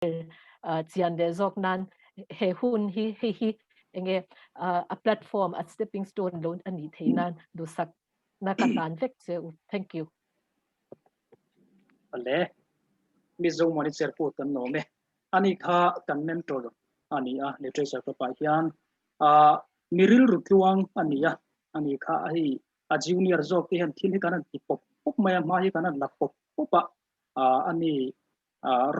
Chian leh zawk nan he hun hi hei hi enge a platform a stepping stone lo a nih theih nan duhsak na ka hlan vek che u. Thank you. Ale Mizo Mani Cherput kan lawm e. Ani kha kan mentor a ni a literature ka pah hian a mi rilru tluang a ni a ani kha hei a junior zawk te hian thil hi kan han ti pawp pawp mai a hma hi kan han la pawp pawp a ani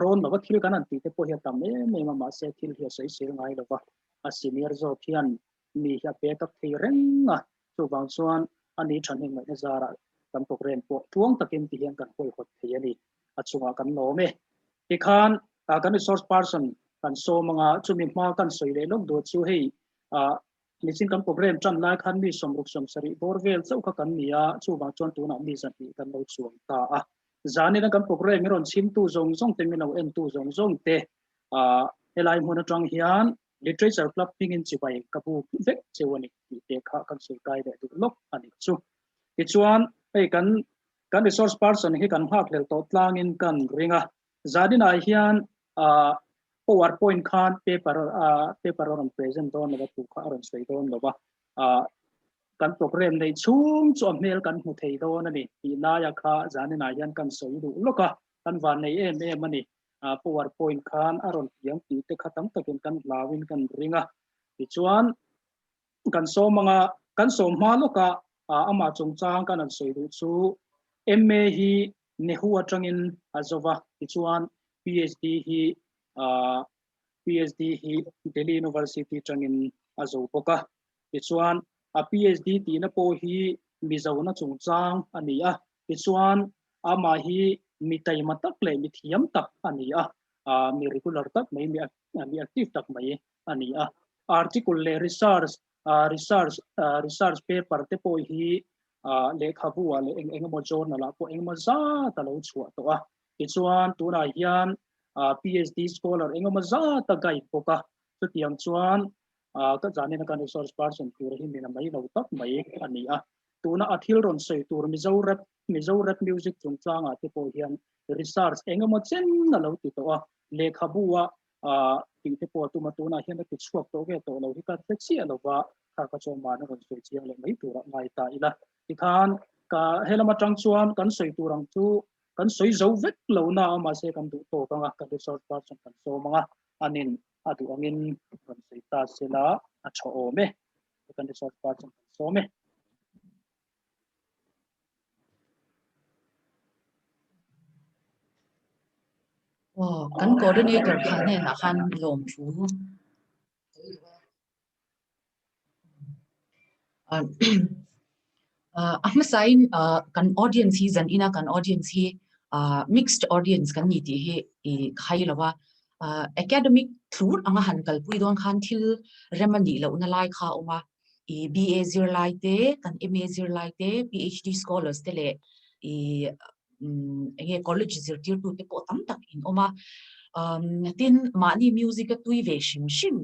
rawn lova thil kan han tih te pawh hi a tam em em a, mahse thil hi a sawi sel ngai lo va, a senior zawk hian mi hi a pe tak thei reng a, chuvang chuan a ni thahnem ngaihna zarah kan program pawh tluang takin ti hian kan hawihhawt thei a ni, a chungah kan lawm e. Tikhan kan resource person kan sawm anga chumi hma kan sawi leh lawk duh chu hei nichin kan program tan lai khan mi 60 70 bawr vel chauh kha kan ni a, chuvang chuan tunah mi 200 kan lo chuang ta a. Zanin a kan program hi rawn chhimtu zawng zawng te, min lo entu zawng zawng te helai hmun atang hian Literature Club hmingin chibai ka buk vek cheu a ni tih te kha kan sawi kai leh duh lawk a ni chu. Tichuan hei kan kan resource person hi kan nghakhlel tawh tlangin kan ring a, zaninah hian powerpoint khan paper paper a rawn present dawn lo va, thu kha a rawn sawi dawn lo va, kan program neih chhung chu a hmel kan hmu thei dawn a ni tih laia kha zaninah hian kan sawi duh lawk a, kan van nei em em a ni. Powerpoint khan a rawn piang tih te kha tam takin kan hlauin kan ring a, tichuan kan sawm anga kan sawm hma lawka amah chungchang kan han sawi duh chu MA hi Nehu atangin a zo va, tichuan PhD hi PhD hi Delhi University atangin a zo bawk a. Tichuan a PhD tihna pawh hi Mizona chungchang a ni a, tichuan amah hi mi taima tak leh mi thiam tak a ni a, mi regular tak mai, mi active tak mai a ni a. Article leh research, research, research paper te pawh hi lehkhabu ah leh eng eng emaw journal ah pawh engemaw zat a lo chhuah tawh a. Tichuan tunah hian PhD scholar engemaw zat a guide bawk a, chutiang chuan ka zanin a kan resource person tur hi min a mai lo tak mai a ni a. Tuna a thil rawn sawi tur Mizo rap, Mizo rap music chungchangah te pawh hian research engemaw chen a lo ti tawh a, lehkhabu a tih te pawh a tum a, tunah hian a ti chhuak tawh ve tawh lo hi ka hre chiah lo va, kha ka chuan mahni rawn sawi chiang leh mai turah ngai ta ila. Tikhan ka helam atang chuan kan sawi tur ang chu kan sawi zo vek lo na a, mahse kan duh tawk anga kan resource person kan sawm anga anin a duh angin rawn sawi ta sela a tha awm e. Kan resource person kan sawm e. Aw, kan coordinator kha hnenah khan lawm thu. A hmasain kan audience hi zan ina kan audience hi mixed audience kan ni tih hi i khai lo a. Academic thlur anga han kalpui dawn khan thil rem a nih lohna lai kha a awm a. I BA zirlai te, kan MA zirlai te, PhD scholars te leh i enge college zirtirtu te pawh tam tak in awm a. Tin, mahni music a tui ve hrim hrim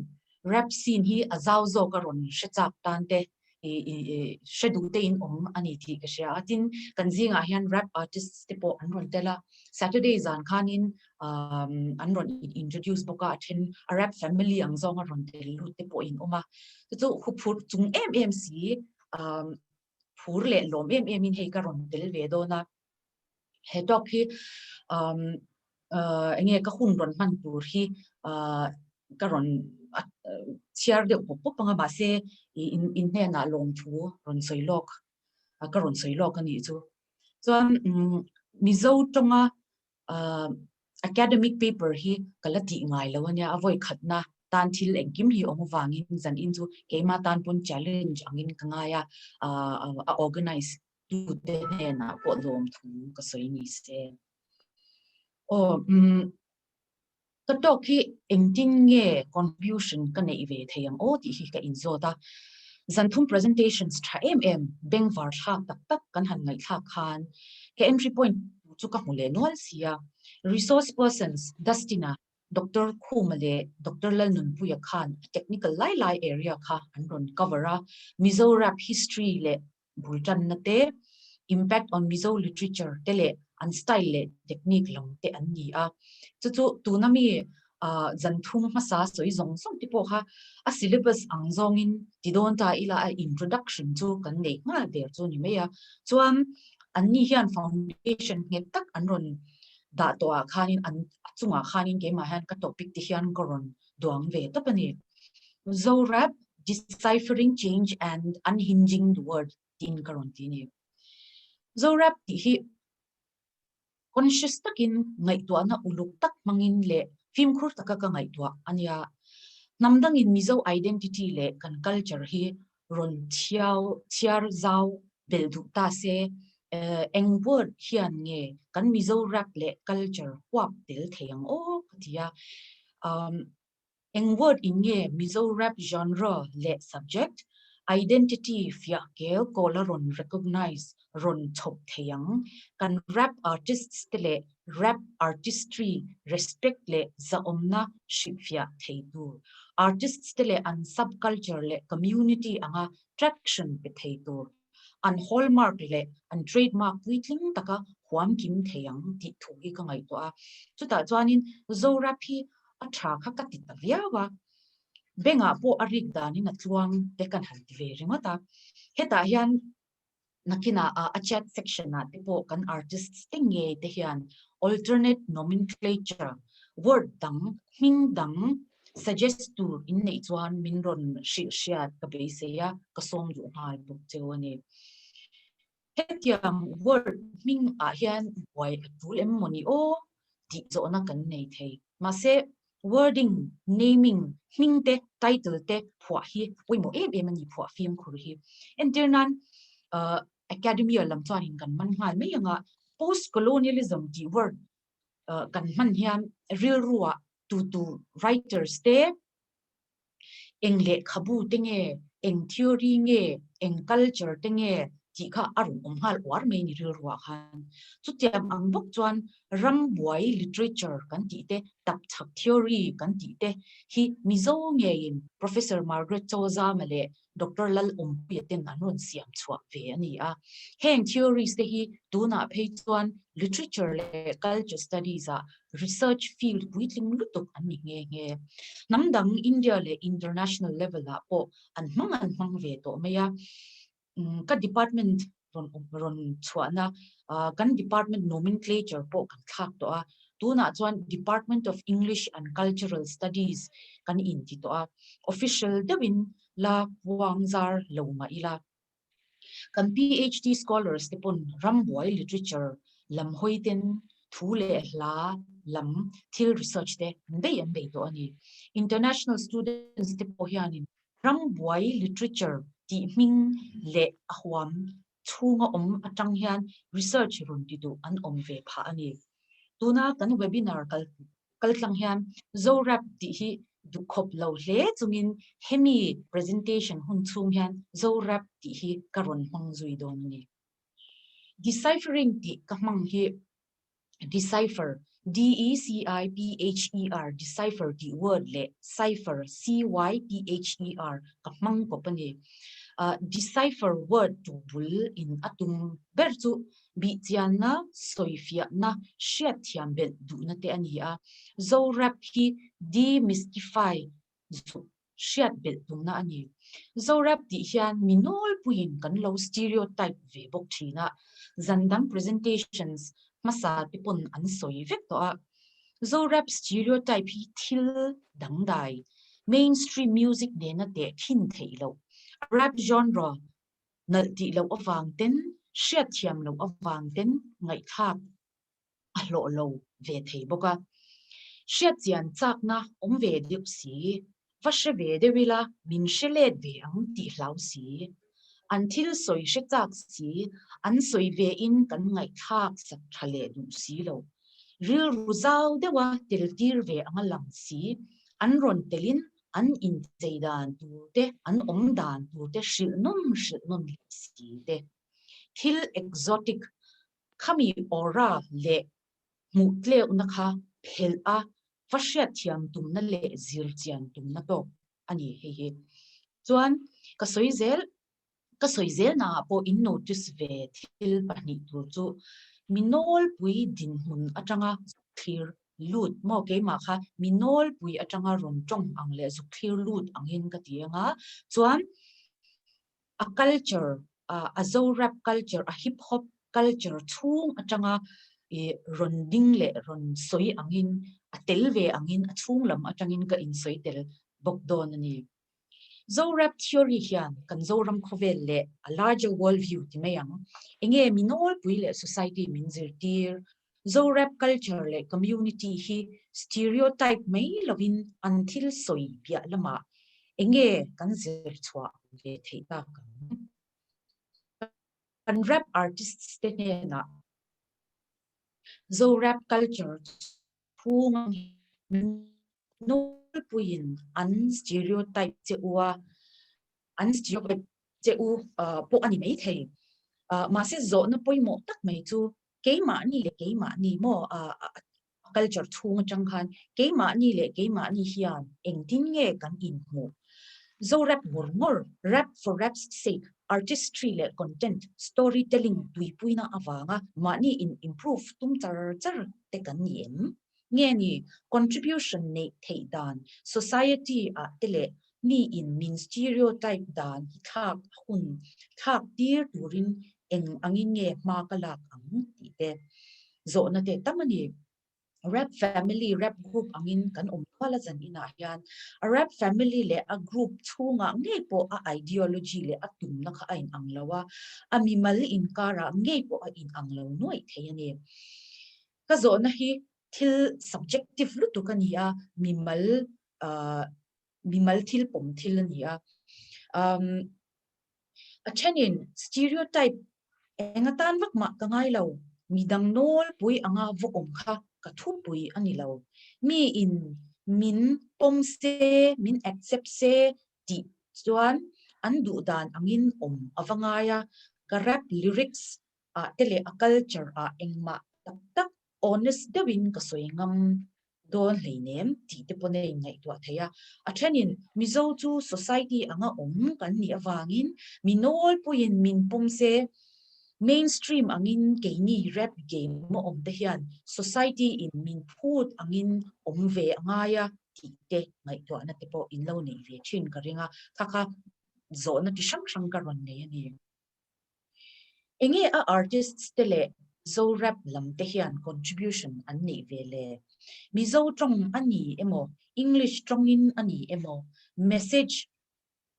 rap scene hi a zau zawk a rawn hre chak tan te hre duh te in awm a ni tih ka hria a. Tin, kan zingah hian rap artists te pawh an rawn tel a. Saturday zan khanin an rawn introduce bawk a, a then a rap family ang zawng a rawn tel lut te pawh in awm a. Chu chu huphurh chung em em si phur leh lawm em em in hei ka rawn tel ve dawn a. He talk hi um enge ka hun rawn hman tur hi ka rawn chhiar deuh pawp pawp anga mahse in in hnenah lawmthu rawn sawi lawk ka rawn sawi lawk a nih chu. Chuan Mizo tawnga academic paper hi ka la tih ngai lo ania, a vawi khatna tan thil engkim hi awm avangin zan in chu keimah tan pawn challenge angin ka ngai a, a organize tute hnenah pawh lawm thu ka sawi ni se. Aw um ka talk hi engtin nge contribution ka neih ve thei ang aw tih hi ka inzawt a, zan thum presentations tha em em bengvar thlak tak tak kan han ngaihthlak khan ka entry point chu ka hmu leh nual si a, resource persons Dustin-a, Doctor Khuma leh Doctor Lalnunpuia khan a technical lai lai area kha an rawn cover a, Mizo rap history leh bul tanna te, impact on Mizo literature te leh an style leh technique lam te an ni a. Chu chu tuna mi. Zan thum hmasa sawi zawng zawng te pawh kha a syllabus ang zawngin ti dawn ta ila a introduction chu kan neih nghal der chu ni mai a. Chuan anni hian foundation nghet tak an rawn dah tawh ah khanin an a chungah khanin keimah hian ka topic te hian ka rawn duang ve tawp a ni. Zorap Deciphering Change and Unhinging the World tiin ka rawn ti a ni. Zorap tih hi Conscious takin ngaihtuahna uluk tak hmangin leh fimkhur taka ka ngaihtuah a nia. Hnam dangin Mizo identity leh kan culture hi rawn chhiau chhiar zau belh duh ta se, eng word hian nge kan Mizo rap leh culture huap tel thei ang aw ka ti a. Eng word in nge Mizo rap genre leh subject, identity fiah kel kawl a rawn recognize, rawn chhawp thei ang? Kan rap artists te leh rap artistry respect leh zahawmna hrilhfiah thei tur, artists te leh an sub-culture leh community anga traction pe thei tur, an hallmark leh an trademark puitling taka huam kim thei ang tih thu hi ka ngaihtuah a. Chutah chuanin Zorap hi a tha kha ka ti ta viau a, bengah pawh a rik danin a tluang te kan han ti ve ringawt a. Hetah hian nakinah a chat section ah te pawh kan artists te ngei te hian alternate nomenclature word dang hming dang suggest tur in neih chuan min rawn hrilh hriat ka beisei a, ka sawm duh nghal bawk cheu a ni. Hetiang word hming ah hian buai a tul em mawni aw tih zawhna kan nei thei. Mahse wording, naming, hming te, title te phuah hi pawimawh em em a ni phuah fimkhur hi. Entir nan academia lam chuanin kan man nghal mai anga post-colonialism tih word kan hman hian rilruah tutu writers te, eng lehkhabu te nge, eng theory nge, eng culture te nge tih kha a rawn awm nghal uar mai ni rilruah khan. Chutiang ang bawk chuan rambuai literature kan tih te, tapchhak theory kan tih te hi Mizo ngeiin Professor Margaret Chawzama leh Doctor Lalawmpuia ten an rawn siam chhuah ve a ni a. Heng theories te hi tunah phei chuan literature leh culture studies ah research field puitling lutuk an ni nghe nghe. Hnam dang India leh international level ah pawh an hmang an hmang ve tawh mai a. Ka department rawn rawn chhuahna kan department nomenclature pawh kan thlak tawh a. Tunah chuan Department of English and Cultural Studies kan inti tawh a. Official deuhin la puang zar lo mah ila. Kan PhD scholars te pawn rambuai literature lam hawi ten thu leh hla lam thil research te an bei an bei tawh a ni. International students te pawh hianin rambuai literature tih hming leh a huam chhunga awm atang hian research rawn ti duh an awm ve phah a ni. Tuna kan webinar kal Kaltlang hian Zorap tih hi duhkhawp lo hle chungin hemi presentation hun chhung hian Zorap tih hi ka rawn hmang zui dawn a ni. Deciphering tih ka hmang hi decipher, D-E-C-I-P-H-E-R, decipher tih word leh cypher, C-Y-P-H-E-R, ka hmang kawp a ni. Decipher word tu bul in a tum ber chu Bihchianna, sawifiahna, hriatthiam belh duhna te a ni a. Zorap hi demystify zuk hriat belh tumna a ni. Zorap tih hian mi nawlpuiin kan lo stereotype ve bawk thin a, zan dang presentations hmasa te pawn an sawi vek tawh a. Zorap stereotype hi thil dangdai, mainstream music nena tehkhin theih loh, rap genre nalh tih loh avang ten, hriatthiam loh avang ten ngaihthlak a hlawh lo ve thei bawk a. Hriatchian chakna awm ve deuh si, va hre ve deuh ila min hre let ve ang tih hlau si. An thil sawi hre chak si, an sawi ve in kan ngaihthlak sak tha leh duh si lo. Rilru zau deuha tel tir ve anga lang si, an rawn telin an inchei dan tur te, an awm dan tur te hrilh nawn hrilh nawn leh si te. Thil exotic, khami aura leh hmuh tleuhna kha phelh a, va hriatthiam tumna leh zirchian tumna tawk a ni hei hi. Chuan ka sawi zel, ka sawi zel naah pawh in notice ve thil pahnih tur chu mi nawlpui dinhmun atanga thlir. lut maw keimah kha mi nawlpui atanga rawn tawng ang leh zuk thlir lut angin ka ti ang a, chuan a culture a Zo rap culture a hip hop culture chhung atanga ih rawn ding leh rawn sawi angin a tel ve angin a chhung lam atangin ka insawi tel bawk dawn a ni. Zo rap theory hian kan Zoram khawvel leh a larger world view ti mai ang. Enge mi nawlpui leh society min zirtir? Zo rap culture leh community hi stereotype mai lovin an thil sawi piah lamah enge kan zir chhuah ve theih tak ang? Kan rap artists te hnenah Zo rap culture chhunga nawlpuiin an stereotype che u a, an stereotype che u pawh a ni maithei. Mahse zawhna pawimawh tak mai chu keimahni leh keimahni maw culture chhung atang khan keimahni leh keimahni hian engtin nge kan inhmuh? Zo rap ngawr ngawr, rap for rap's sake, artistry leh content, storytelling tuipuina avanga mahni in improve tum char char te kan ni em? Nge ni contribution neih theih dan society ah te leh mi in min stereotype dan hi thlak a hun thlak tir turin eng angin nge hma ka lak ang tih te zawhna te tam a ni. Rap family, rap group angin kan awm nual a zan inah hian a rap family leh a group chhungah ngei pawh a ideology leh a tumna kha a inang lo a, a mimal inkarah ngei pawh a inang lo nuaih thei a ni. Ka zawhna hi thil subjective lutuk a ni a, mimal mimal thil pawm thil a ni a. Um, a thenin stereotype eng atan vak mah ka ngai lo, midang nawlpui anga va awm kha ka thupui a ni lo. Mi in min pawm se, min accept se tih chuan an duh dan angin awm a va ngai a, ka rap lyrics ah te leh a culture ah engmah tak tak honest deuhin ka sawi ngam dawn hleinem tih te pawn a inngaihtuah thei a. A thenin Mizo chu society anga awm kan nih avangin mi nawlpuiin min pawm se, mainstream angin keini rap game a awm te hian society in min phut angin awm ve a ngai a tih te ngaihtuahna te pawh in lo neih ve thin ka ring a, kha kha zawhna ti hrang hrang ka rawn nei a ni. Enge a artists te leh Zo rap lam te hian contribution an neih ve le? Mizo tawng a ni emaw, English tawngin a ni emaw, message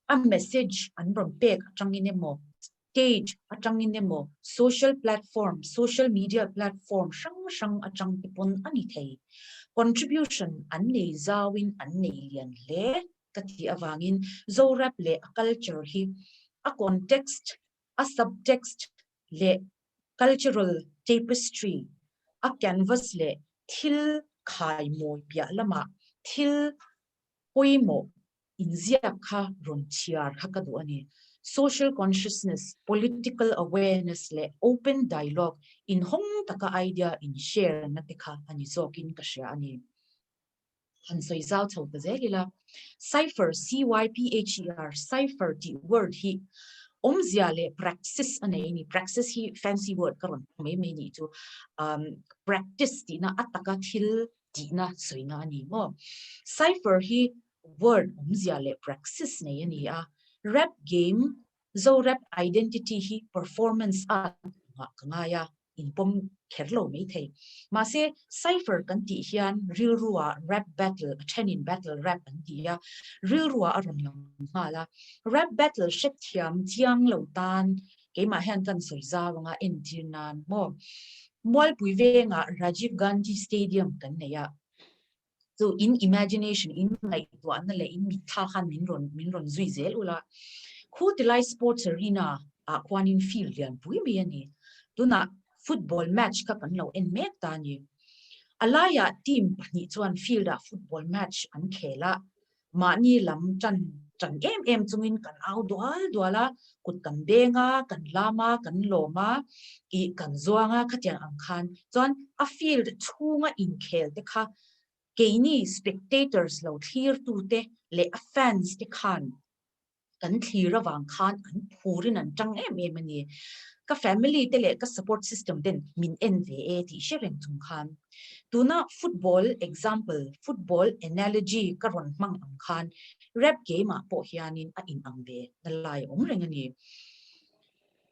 a message an rawn pek atangin emaw, stage atangin emaw, social platform, social media platform hrang hrang atang te pawn a ni thei. Contribution an nei zauin an nei lian hle. ka tih avangin Zorap leh a culture hi a context, a subtext leh cultural tapestry, a canvas leh thil khai mawi piah lamah thil pawimawh inziak kha rawn chhiar kha ka duh a ni. Social consciousness, political awareness leh open dialogue inhawng taka idea in share na te kha a ni zawkin ka hria a ni. Han sawi zau chho ta zel ila, Cypher, C-Y-P-H-E-R, cypher tih word hi awmzia leh praxis a nei a ni. Praxis hi fancy word ka rawn hmang mai mai nih chu. Um, practice tihna a taka thil tihna sawina a ni maw. Cypher hi word awmzia leh praxis nei a ni a. Rap game Zorap identity hi performance art angah ka ngai a, inpawm kher lo mai thei. Mahse, cypher kan tih hian rilrua rap battle, a thenin battle rap an ti a, rilrua a rawn lang nghal a. Rap battle hrethiam chiang lo tan keimah hian kan sawi zau anga entir nan maw. Mualpui vengah Rajiv Gandhi Stadium kan nei a, Chu in imagination, in ngaihtuahna leh in mitthla khan min rawn min rawn zui zel ula. Khu tilai sports arena ah khuanin field lian pui mai a ni. Tunah football match kha kan lo en mek ta a ni. A laiah team pahnih chuan field ah football match an khel a, Mahni lam tan tan em em chungin kan au dual dual a, kut kan beng a, kan lam a, kan lawm a, ih kan zuang a khatiang ang khan chuan a field chhunga inkhel te kha keini spectators lo thlir tute leh a fans te khan kan thlir avang khan an phurin an tang em em a ni. Ka family te leh ka support system ten min en ve e tih hre reng chung khan. Tuna football example, football analogy ka rawn hmang ang khan rap game ah pawh hianin a inang ve na lai a awm reng a ni.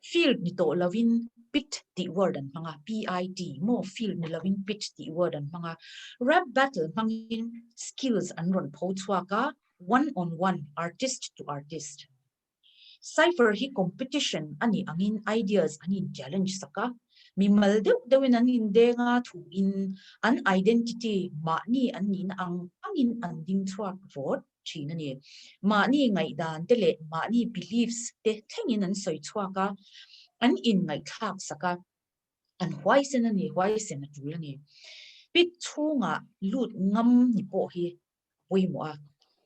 Field ni tawh lovin pit tih word an hmang a, P-I-T, maw field ni lovin pit tih word an hmang a. Rap battle hmangin skills an rawn pho chhuak a, one on one, artist to artist. Cypher hi competition a nih angin ideas an in challenge sak a, mimal deuh deuhin an indeng a, thuin an identity mahni an nihna ang angin an ding chhuak vawt thin a ni. Mahni ngaihdan te leh mahni beliefs te thlengin an sawi chhuak a, an inngaihthlak sak a, an huaisen a ni, huaisen a tul a ni. Pit chhungah lut ngam ni pawh hi pawimawh a.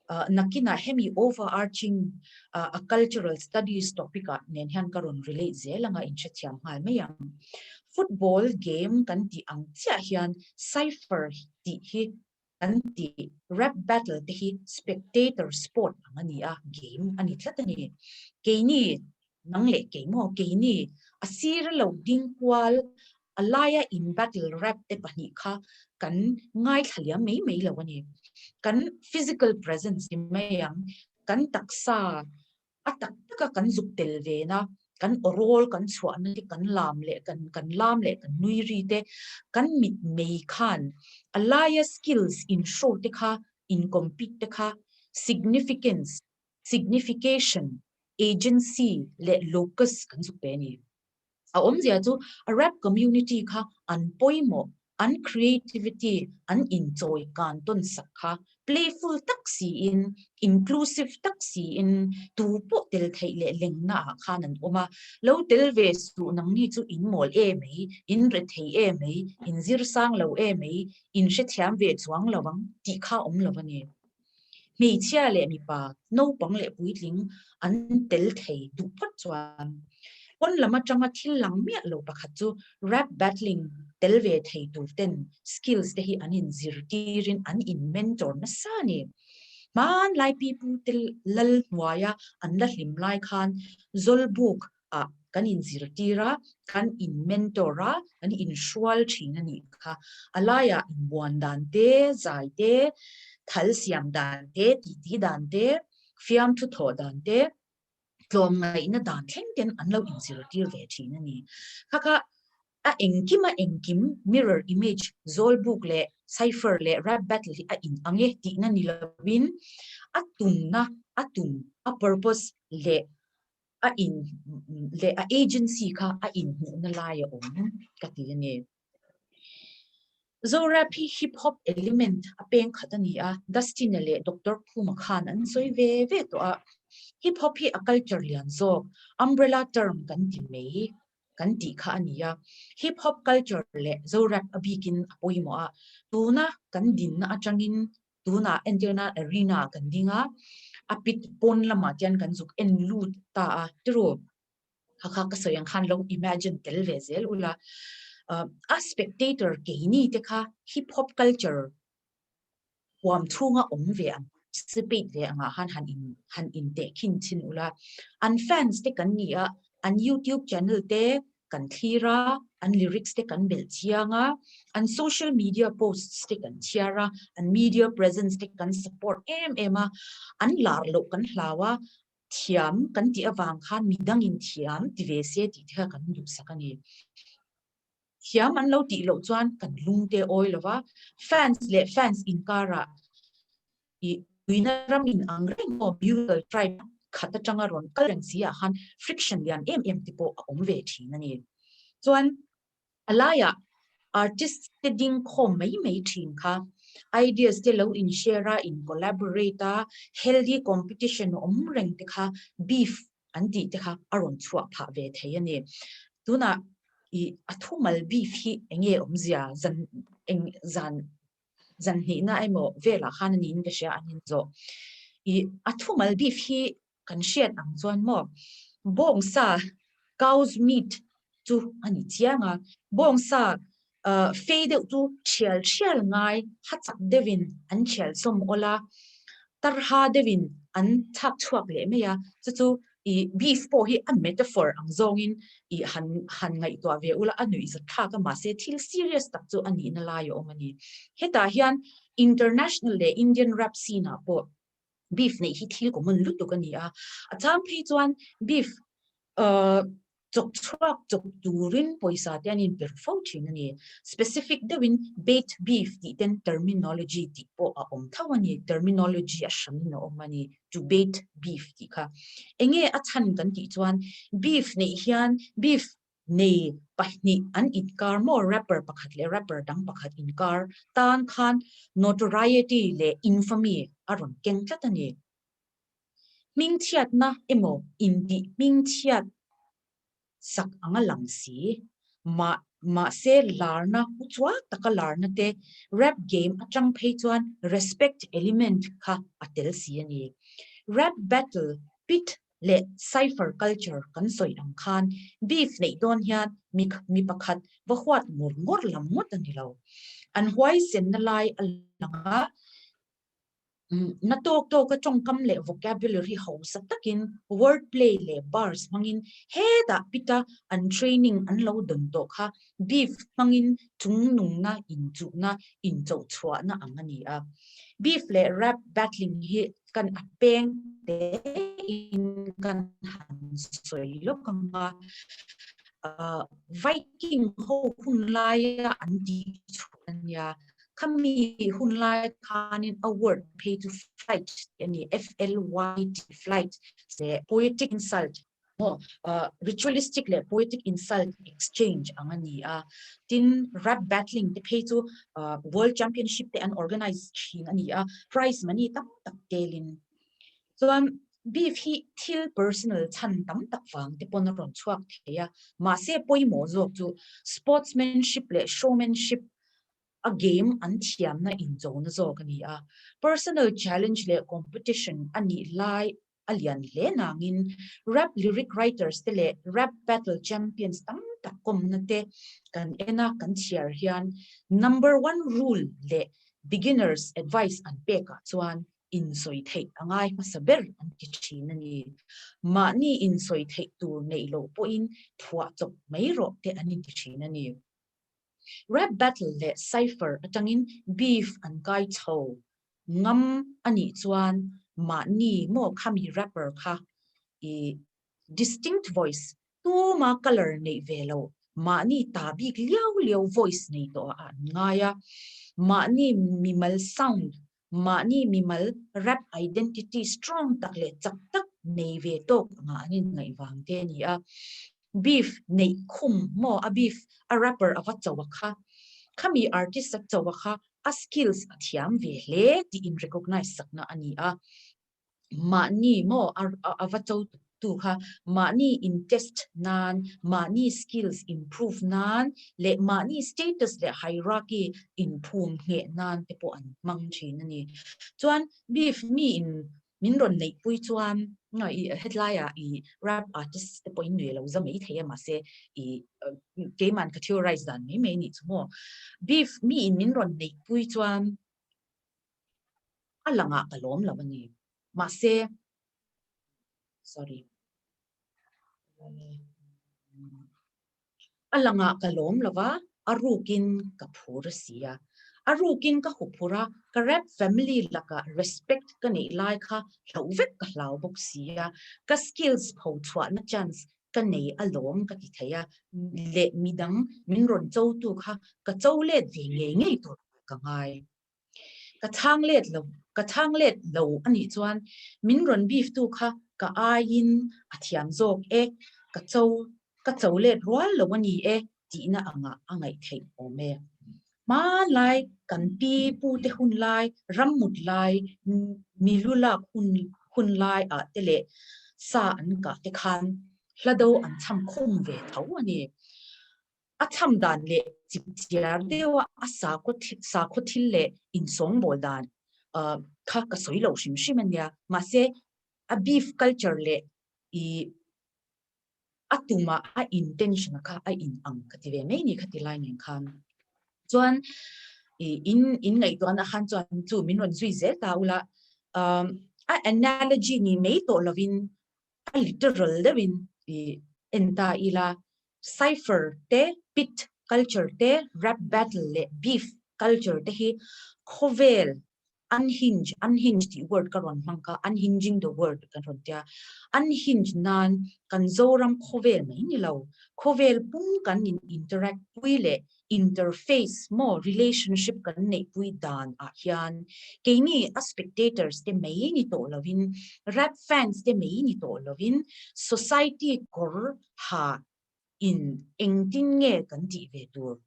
Nakinah hemi overarching a cultural studies topic ah nen hian ka rawn relate zel anga inhrethiam nghal mai ang. Football game kan tih ang chiah hian cypher tih hi kan tih rap battle te hi spectator sport ang a ni a, game a ni tlat a ni. Keini nang leh kei maw keini a sir a lo ding kual a laia in battle rap te pahnih kha kan ngaithla liam mai mai lo a ni. Kan physical presence ni mai ang, kan taksa a tak taka kan zuk tel ve na, kan awrawl kan chhuahna te kan lam leh kan kan lam leh kan nui ri te, kan mit mei khan a laia skills in show te kha in compete te kha significance signification, agency leh locus kan zuk pe a ni. A awmzia chu a rap community kha an pawimawh, an creativity an inchawi kan tawn sak kha playful tak siin, inclusive tak siin tu pawh tel theih leh lengna ah khan an awm a. Lo tel ve suh nangni chu in mawl e mai, in re thei e mai, in zir sang lo e mai, in hrethiam ve chuang lo ang tih kha awm lo a ni. Hmeichhia leh mipa, naupang leh puitling an tel thei duh phawt chuan pawn lam atanga thil lang miah lo pakhat chu rap battling tel ve thei tur ten skills te hi an inzirtirin an in mentor nasa a ni. Hmanlai pipu te lal hnuaia an la hlim lai khan Zawlbuk ah kan inzirtir a, kan in mentor a, kan inhrual thin a nih kha. A laiah inbuan dan te, zai te, thal siam dan te, titi dan te, fiamthu thawh dan te, tlawmngaihna dan thleng ten an lo inzirtir ve thin a ni. Kha kha a engkim a engkim mirror image zawlbuk leh cypher leh rap battle hi a inang e tihna ni lovin a tumna, a tum, a purpose leh a in leh a agency kha a inhmuhna lai a awm ka ti a ni. Zorap hi hip hop element a peng khat a ni a, Dustin-a leh Doctor Khuma khan an sawi ve ve tawh a. Hip hop hi a culture lian zawk, umbrella term kan ti mai kan tih kha a ni a. Hip hop culture leh Zorap a bikin a pawimawh a, tuna kan dinna atangin Tunah entirna arena ah kan ding a, a pit pawn lamah chuan kan zuk en lut ta a, tiru kha kha ka sawi ang khan lo imagine tel ve zel ula. A spectator keini te kha hip hop culture huam chhunga awm ve ang, participate ve angah khan han in han intehkhin chhin ula. An fans te kan ni a, an youtube channel te kan thlir a, an lyrics te kan belh chiang a, an social media posts te kan chhiar a, an media presence te kan support em em a, an lar loh kan hlau a, thiam kan tih avang khan midangin thiam ti ve se tih te kha kan duhsak a ni. Thiam an lo tih loh chuan kan lung te awi lo va, fans leh fans inkarah I tuina ram in ang reng maw Mural tribe khat atanga rawn kal reng si ah khan friction lian em em te pawh a awm ve thin a ni. Chuan a laiah artist te ding khawm mai mai thin kha ideas te lo in share a, in collaborate a, healthy competition awm reng te kha beef an tih te kha a rawn chhuah phah ve thei a ni. Tunah i a thumal beef hi enge awmzia zan eng zan zan hnihna emaw velah khan a niin ka hria an inzawh. I a thumal beef hi kan hriat ang chuan maw bawngsa cow's meat chu a ni chiang a, bawngsa fei deuh chu thial thial ngai ha chak deuhin an thial sawm awl a, tarha deuhin an chhak chhuak leh mai a, chu chu i. I beef pawh hi a metaphor ang zawngin i han han ngaihtuah ve ula a nuihzat thlak a mahse thil serious tak chu a nihna lai a awm a ni. Hetah hian international leh Indian rap scene ah pawh beef neih hi thil common lutuk a ni a, a chang phei chuan beef chawk chhuak chawk turin pawisa te an inper fo thin a ni. Specific deuhin bait beef tih ten terminology tih pawh a awm tho a ni, terminology a hranin a awm a ni, to bait beef tih kha. Enge a chhan kan tih chuan beef neih hian beef nei pahnih an inkar maw rapper pakhat leh rapper dang pakhat inkar tan khan notoriety leh infamy a rawn keng tlat a ni. Hmingchhiatna emaw intih hmingchhiat sak anga lang si. Mah mahse larna u chuak taka larna te rap game atang phei chuan respect element kha a tel si a ni. Rap battle pit leh cypher culture kan sawi ang khan beef neih dawn hian mi mi pakhat va huat ngawr ngawr lam ngawt a ni lo. An huaisenna lai a lang a. Na tawk tawka tawngkam leh vocabulary hausa takin word play leh bars hmangin hetah pita an training an lo dawn tawh kha beef hmangin chungnungna inchuhna inchohchhuahna ang a ni a. Beef leh rap battling hi kan a peng tein kan han sawi lawk ang a, Viking ho hun laia an tih chhuah a nia. Khami hun lai khanin a word phei chu flight tih a ni, F-L-Y-T, flight, leh poetic insult, maw, ritualistic leh poetic insult exchange ang a ni a. Tin, rap battling te phei chu world championship te an organize thin a ni a, prize money tam tak telin. Chuan beef hi thil personal chhan tam tak vang te pawn a rawn chhuak thei a, mahse pawimawh zawk chu sportsmanship leh showmanship a game an thiamna inchona zawk a ni a. Personal challenge leh competition a nih lai a lian hle nangin rap lyric writers te leh rap battle champions tam tak kawmna te kan en a kan chhiar hian number one rule leh beginners advice an pekah chuan insawi theih a ngai hmasa ber an ti thin a ni. Mahni insawi theih tur neih loh pawhin phuah chawp mai rawh te an inti thin a ni. Rap battle leh cypher atangin beef an kai chho ngam a nih chuan mahni maw khami rapper kha i distinct voice tuma colour neih ve lo mahni ta bik liau liau voice nei tawh ah an ngai a, mahni mimal sound mahni mimal rap identity strong tak leh chak tak nei ve tawk angah an inngaih vang te a ni a. Beef neih khum maw a beef a rapper a va cho a kha, khami artist a cho a kha a skills a thiam ve hle tih in recognize sakna a ni a. Mahni maw a va cho tu kha mahni in test nan, mahni skills improve nan leh mahni status leh hierarchy inphum ngheh nan te pawh an hmang thin a ni. Chuan beef mi in min rawn neihpui chuan i hetlaiah i rap artist te pawhin nui lo za mai thei a mahse i keiman ka theorize dan mai mai nih chu maw. Beef mi in min rawn neihpui chuan a langah ka lawm lo a ni. Mahse, sorry. A langah ka lawm lo va, a rukin ka phur a si a. A rukin ka huphur a, ka rap family lakah respect ka neih lai kha hloh vek ka hlau bawk si a, ka skills pho chhuahna chance ka nei alawm ka ti thei a, leh midang min rawn cho tu kha ka cho let ve ngei ngei tur ka ngai. Ka chhang let lo, ka chhang let lo a nih chuan min rawn beef tu kha ka aiin a thiam zawk e, ka cho, ka cho let rual lo a ni e tihna angah a ngaih theih awm e. Hmanlai kan pi pu te hun lai, rammut lai, milu lak hun hun lai ah te leh sa an kah te khan hla do an chham khum ve tho a ni. A chham dan leh chip chiar deuha a sakhaw sakhaw thil leh insawngbawl dan kha ka sawi lo hrim hrim a nia. Mahse, a beef culture leh i a tuma a intention kha a in ang ka ti ve mai ni kha ti lai nen khan. Chuan i in in ngaihtuahna khan chuan chu min rawn zui zel ta ula, a analogy ni mai tawh lovin. A literal deuhin i en ta ila, cypher te, pit culture te, rap battle leh beef culture te hi khawvel unhinge, unhinge tih word ka rawn hmang kha, unhinging the world kan rawn tia, unhinge nan kan Zoram khawvel mai ni lo, khawvel pum kan in interact pui leh interface maw relationship kan neih pui dan ah hian keini a spectators te mai ni tawh lovin rap fans te mai ni tawh lovin society kawr ha in engtin nge kan tih ve tur?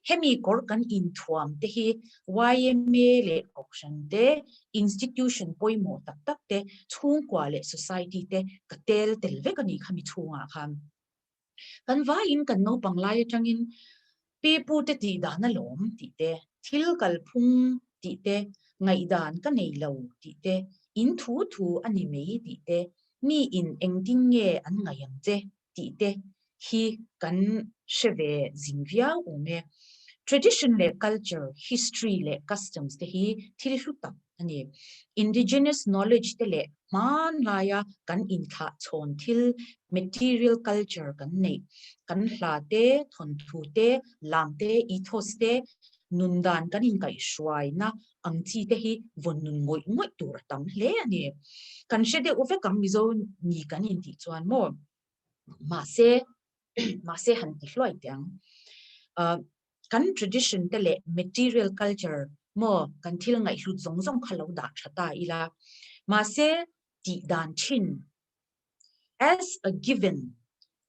Hemi kawr kan inthuam te hi yma leh kohhran te, institution pawimawh tak tak te, chhungkua leh society te ka tel tel vek a nih kha mi chhungah khan. Kan vaiin kan naupang lai atangin pi pu te tih dan alawm tih te, thil kalphung tih te, ngaihdan ka nei lo tih te, in thu thu a ni mai tih te, mi in engtin nge an ngaih ang che tih te hi kan hre ve zing viau awm e. Tradition leh culture, history leh customs te hi thil hlu tak a ni. Indigenous knowledge te leh hmanlaia kan inthlah chhawn thil, material culture kan neih, kan hla te, thawnthu te, lam te, ethos te, nun dan kan inkaihhruaina ang chi te hi vawn nun ngawih ngawih tur a tam hle a ni. Kan hre deuh vek ang Mizo ni kan intih chuan maw? Mahse, mahse han ti hluai teh ang. Kan tradition te leh material culture maw kan thil ngaihhlut zawng zawng kha lo dah tha ta ila. Mahse, tih dan thin as a given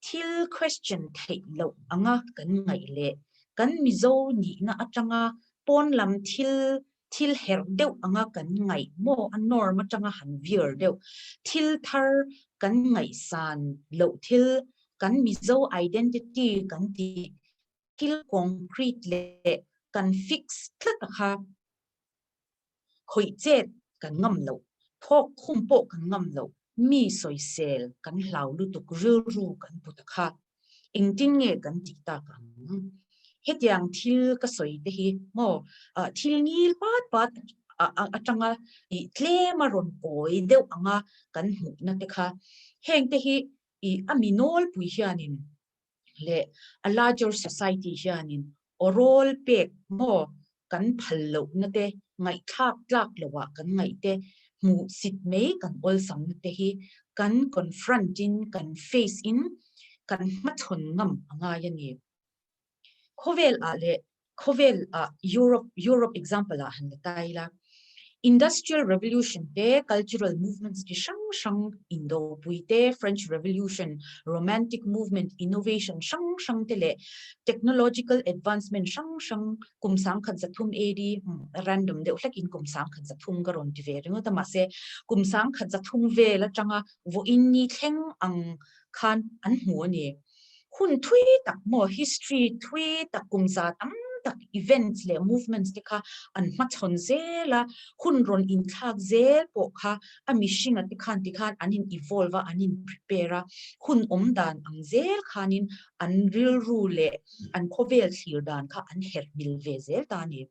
thil question theih loh anga kan ngaih leh kan Mizo nihna atanga pawn lam thil thil herh deuh anga kan ngaih maw a norm atanga han vir deuh thil thar kan ngaihsan loh thil kan Mizo identity kan tih thil concrete leh kan fix tlat a kha khawih chet kan ngam loh, thawk khum pawh kan ngam loh, mi sawisel kan hlau lutuk rilru kan put a kha engtin nge kan tih tak ang? Hetiang thil ka sawi te hi maw thil ngil pat pat atanga ih tlem a rawn kawi deuh anga kan hmuhna te kha heng te hi ih a mi nawlpui hianin leh a larger society hianin awrawl pek maw kan phal lohna te, ngaihthlak tlak loah kan ngaih te, hmuh sit mai kan awlsamna te hi kan confront in kan face in kan hmachhawn ngam a ngai a ni. Khawvel ah leh khawvel ah Europe Europe example ah han la ta ila, Industrial Revolution te, cultural movements chi hrang hrang, Indopui te, French Revolution, Romantic Movement, innovation hrang hrang te leh technological advancement hrang hrang kum sangkhat zathum AD, random deuh hlekin kum sangkhat zathum ka rawn ti ve ringawt a, mahse kum sangkhat zathum vel atanga vawiin ni thleng ang khan an hmu a ni. Hun thui tak maw, history thui tak kum za tam tak events leh movements te kha an hmachhawn zel a, hun rawn inthlak zel pawh kha a mihringa te khan tikhan an in evolve a, an in prepare a, hun awm dan ang zel khanin an rilru leh an khawvel thlir dan kha an herh mil ve zel ta a ni.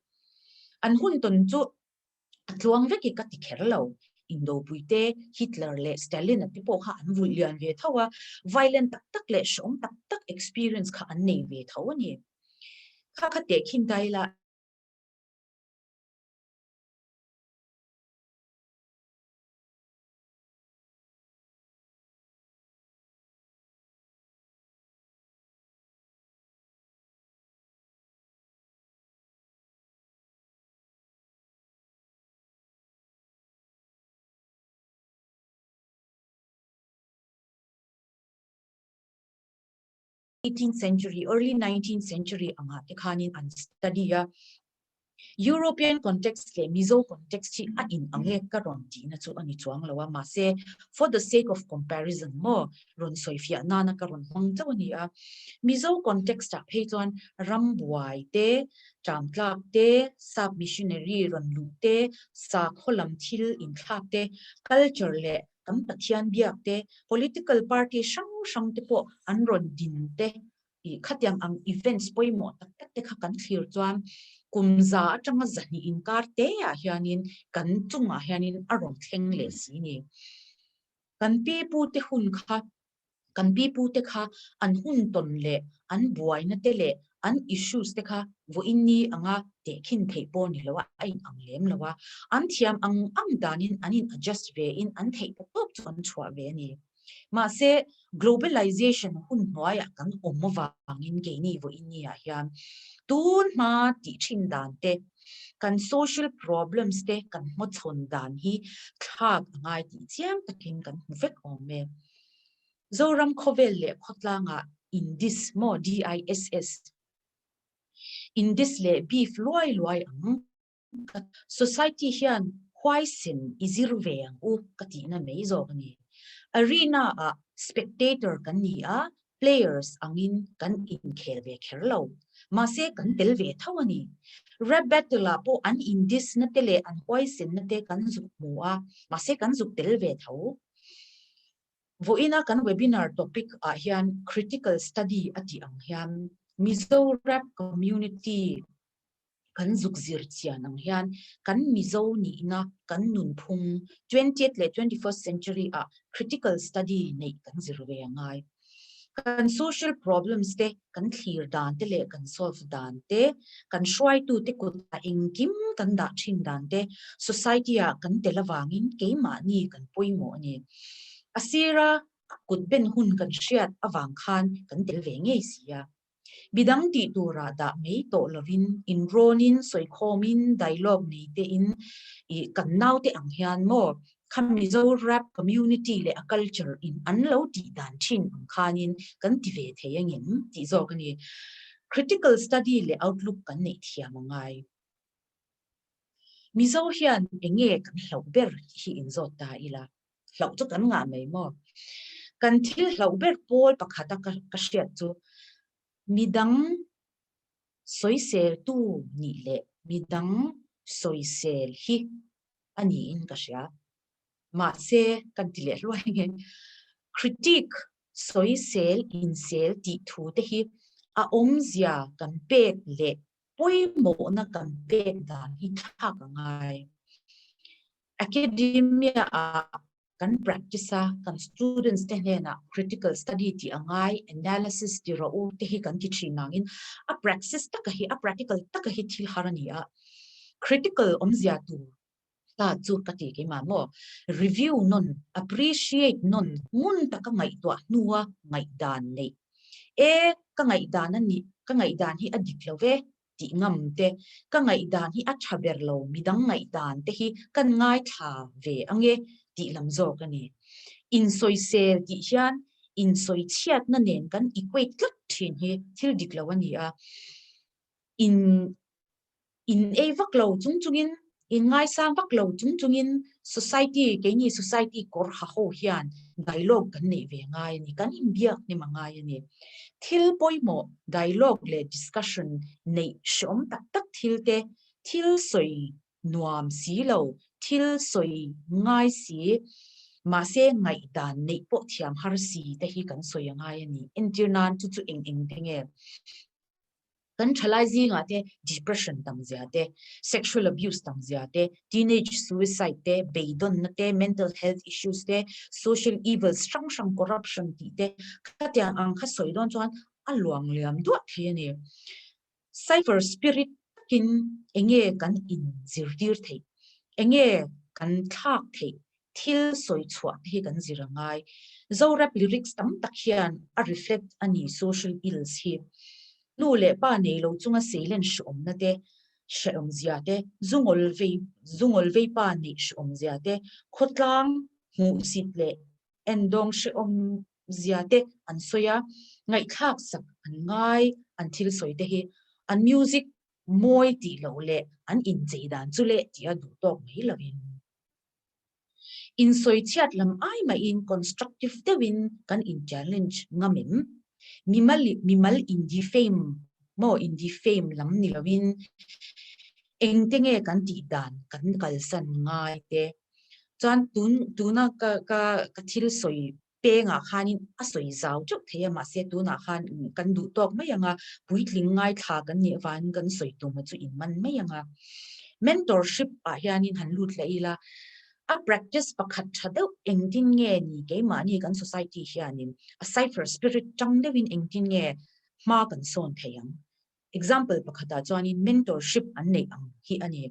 An hun tawn chu A tluang vek i ka ti kher lo. Indopui te, Hitler leh Stalin a te pawh kha an vulh lian ve tho a, violent tak tak leh hrehawm tak tak experience kha an nei ve tho a ni. Kha kha tehkhin ta ila. Eighteenth century, early nineteenth century angah te khanin an study a. European context leh Mizo context hi a in ang e ka rawn tihna chu a ni chuang lo a, mahse for the sake of comparison maw rawn sawifiah nana ka rawn hmang chauh a ni a. Mizo context ah phei chuan rambuai te, Ṭamtlak te, sap missionary rawn luh te, sakhaw lam thil inthlak te, culture leh kan Pathian biak te, political party hrang hrang te pawh an rawn din te, ih khatiang ang events pawimawh tak tak te kha kan thlir chuan kum za atanga zahnih inkar te ah hianin kan chungah hianin a rawn thleng leh si ni. Kan pi pute hun kha Kan pipute kha an hun tawn leh an buaina te leh an issues te kha vawiin ni anga tehkhin theih pawh ni lo a, a in ang lem lo a. An thiam ang ang danin an in adjust ve in an theih ta tawp chu an chhuah ve a ni. Mahse, globalization hun hnuaiah kan awm avangin keini vawiin ni ah hian tun hma tih thin dan te, kan social problems te kan hmawchhawn dan hi thlak a ngai tih chiang takin kan hmu vek awm e. Zoram khawvel leh khawtlangah Indis maw DISS Indis leh beef luai luai ang ka Society hian huaisen i zir ve ang u ka tihna mai zawk a ni. Arena ah spectator kan ni a, players angin kan inkhel ve kher lo. Mahse kan tel ve tho a ni. Rap battle ah pawh an indis na te leh an huaisen na te kan zuk hmu a, mahse kan zuk tel ve tho. Vawiina kan webinar topic ah hian critical study a tih ang hian Mizo rap community kan zuk zir chian ang hian kan Mizo nihna kan nunphung 20th leh 21st century ah critical study neih kan zir ve a ngai. Kan social problems te kan thlir dan te leh kan solve dan te, kan hruaitu te kutah engkim kan dah thin dan te, society ah kan tel avangin keimahni kan pawimawh a ni. A sira kut ben hun kan hriat avang khan kan tel ve ngei si a. Midang tih turah dah mai tawh lovin inrawnin, sawikhawmin, dialogue nei tein ih kan naute ang hian maw kha Mizo rap community leh a culture in an lo tih dan thin ang khanin kan ti ve thei angem tih zawk a ni. Critical study leh outlook kan neih thiam a ngai. Mizo hian enge kan hlauh ber tih hi inzawt ta ila. Hlauh chu kan ngah mai maw? Kan thil hlauh ber pawl pakhata ka hriat chu midang sawiseltu nih leh midang sawisel hi a niin ka hria. Mahse, kan ti leh hluai nge, critique, sawisel, insel tih thu te hi a awmzia kan pek leh pawimawhna kan pek dan hi thlak a ngai. Academia ah kan practice a, kan students te hnenah critical study tih a ngai, analysis ti rawh u te hi kan ti thin nangin a praxis taka hi, a practical taka hi thil har a ni a. Critical awmzia tur ta chu ka ti keimah maw? Review nawn, appreciate nawn, ngun taka ngaihtuah hnua ngaihdan neih. E, ka ngaihdan a nih, ka ngaihdan hi a dik lo ve tih ngam te, ka ngaihdan hi a tha ber lo, midang ngaihdan te hi kan ngaithla ve ange tih lam zawk a ni. Insawisel tih hian insawichhiatna nen kan equate tlat thin hi thil dik lo a ni a. In in ei vak lo chung chungin, in ngaisang vak lo chung chungin society, keini society kawr ha ho hian dialogue kan neih ve ngai a ni, kan inbiak hnem a ngai a ni. Thil pawimawh dialogue leh discussion neih hreawm tak tak thil te, thil sawi nuam si lo, thil sawi ngai si, mahse ngaihdan neih pawh thiam har si te hi kan sawi a ngai a ni. Entir nan chu chu eng eng te nge? Kan thalai zingah te depression tam zia te, sexual abuse tam zia te, teenage suicide te, beidawnna te, mental health issues te, social evils hrang hrang corruption tih te khatiang ang kha sawi dawn chuan a luang liam duah thei a ni. Cypher spirit takin enge kan inzirtir theih? Enge kan thlak theih? Thil sawi chhuah te hi kan zir a ngai. Zorap lyrics tam tak hian a reflect a ni social ills hi. Nu leh pa nei lo chunga seilen hrehawmna te, hrehawm zia te, zungawl vei zungawl vei pa neih hrehawm zia te, khawtlang hmuhsit leh endawng hrehawm zia te an sawi a, ngaihthlak sak an ngai an thil sawi te hi. An music mawi tih loh leh an inchei dan chu leh tih a duh tawk mai lovin. Insawichhiat lam ai mahin constructive deuhin kan in challenge ngam em? Mimal mimal in defame maw in defame lam ni lovin engte nge kan tih dan kan kalsan ngai te chuan tun tuna ka ka ka thil sawi pengah khanin a sawi zau teuh thei a, mahse tunah khan kan duh tawk mai ang a, puitling ngaithla kan nih avangin kan sawi tum a chu in man mai ang a. Mentorship ah hianin han lut leh ila, A practice pakhat tha deuh engtin nge ni keimahni kan society hianin a cypher spirit tang deuhin engtin nge hma kan sawn thei ang? Example pakhatah chuanin mentorship an neih ang hi a ni.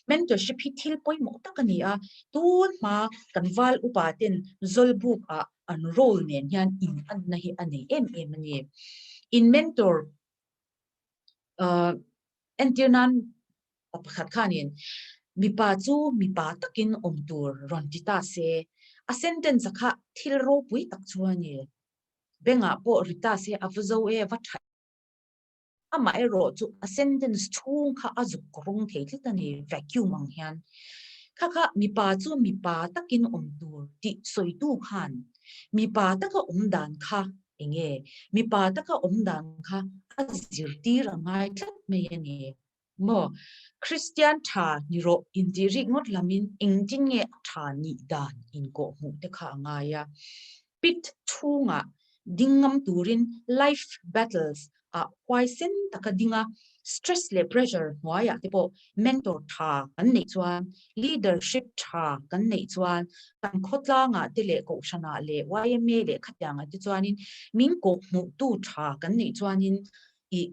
Mentorship hi thil pawimawh tak a ni a, tun hma kan val upa ten Zawlbuk ah an role nen hian in anna hi a nei em em a ni. In mentor entir nan pa pakhat khanin mipa chu mipa takin awm tur rawn ti ta se, a sentence a kha thil ropui tak chu a ni. Bengah pawh ri ta se a va zo e, va tha Amaherawh chu a sentence chhung kha a zuk rawng thei tlat a ni, vacuum ang hian. Kha kha mipa chu mipa takin awm tur tih sawitu khan mipa taka awm dan kha enge? Mipa taka awm dan kha a zirtir a ngai tlat mai a ni. Maw? Kristian tha ni rawh intih rik ngawt lamin engtin nge a tha nih dan inkawhhmuh te kha a ngai a. Pit chhungah ding ngam turin life battles ah huaisen taka ding a, stress leh pressure hnuaiah te pawh mentor tha kan neih chuan, leadership tha kan neih chuan kan khawtlangah te leh kohhranah leh yma leh khatiangah te chuanin min kawhhmuhtu tha kan neih chuanin ih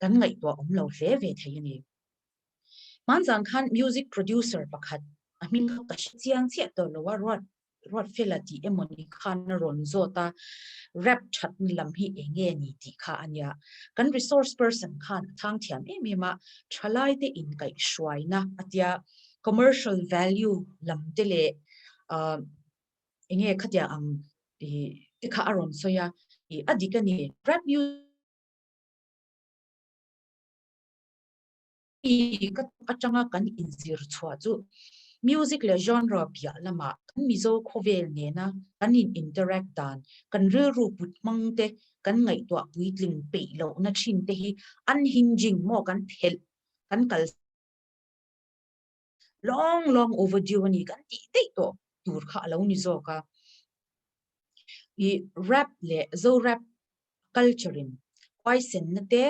kan ngaihtuah awm lo hle ve thei a ni. Hmanzan khan music producer pakhat a hming kha ka hre chiang chiah tawh lo a, Ruat Ruatfela tih emaw ni khan a rawn zawt a, rap thatna lam hi eng nge ni tih kha a nia. Kan resource person khan a thang thiam em em a, thalaite inkaihhruaina a tia, commercial value lam te leh ahh eng nge khatia ang ih te kha a rawn sawi a, ih a dik a ni. Rap music. Ka atanga kan inzir chhuah chu music leh genre piah lamah kan Mizo khawvel nena kan in interact dan, kan rilru put hmang te, kan ngaihtuah puitling peih lohna thin te hi unhinging maw kan phelh kan kal long long overdue a ni kan tih daih tawh tur kha a lo ni zawk a. I rap leh Zo rap culture in huaisenna te,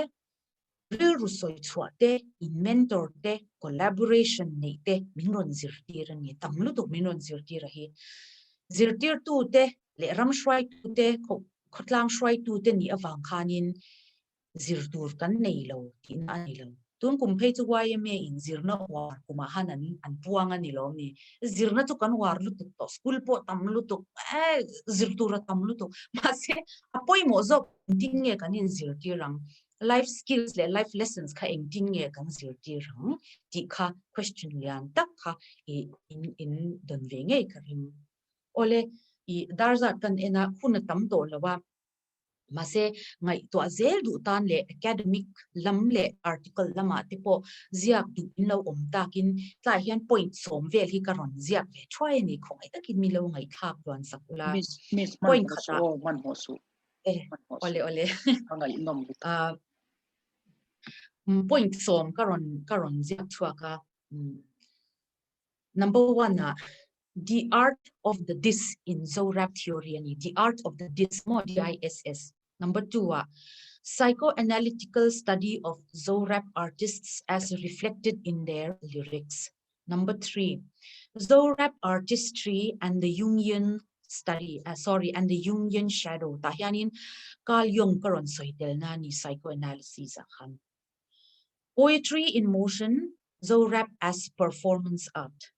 rilru sawi chhuah te, in mentor te, collaboration neih te min rawn zirtir a ni. Tam lutuk min rawn zirtir a hi. Zirtirtu te leh ram hruaitu te, khawtlang hruaitu te nih avang khanin zir tur kan nei lo tihna a ni lo. Tun kum phei chu yma in zirna uar kumah khan an an puang a ni lo ni. Zirna chu kan uar lutuk tawh, school pawh tam lutuk, eh zir tur a tam lutuk. Mahse a pawimawh zawk engtin nge kan inzirtir ang? Life skills leh life lessons kha engtin nge kan zirtir ang tih kha question lian tak kha i in in dawn ve ngei ka ring. Awle i dar zat kan en a, hun a tam tawh lo a. Mahse, ngaihtuah zel duh tan leh academic lam leh article lamah te pawh ziak duh in lo awm takin tlaiah hian point sawm vel hi ka rawn ziak ve thuai a ni. Khawngaih takin mi lo ngaihthlak duan sak ula. Miss, miss, Point hmanhmawh suh khatah aw, hmanhmawh suh. Eh, Hmanhmawh suh. awle awle. A ngaihnawm lutuk. Ah, point sawm ka rawn ka rawn ziak chhuak a. Number one ah The art of the diss in Zorap theory a ni, the art of the diss maw, D-I-S-S. Number 2 ah Psychoanalytical study of Zorap artists as reflected in their lyrics. Number 3 Zorap artistry and the Jungian study, sorry, and the Jungian shadow. Tah hianin Carl Jung ka rawn sawi telna a ni psychoanalysis ah khan. Poetry in motion, Zorap as performance art.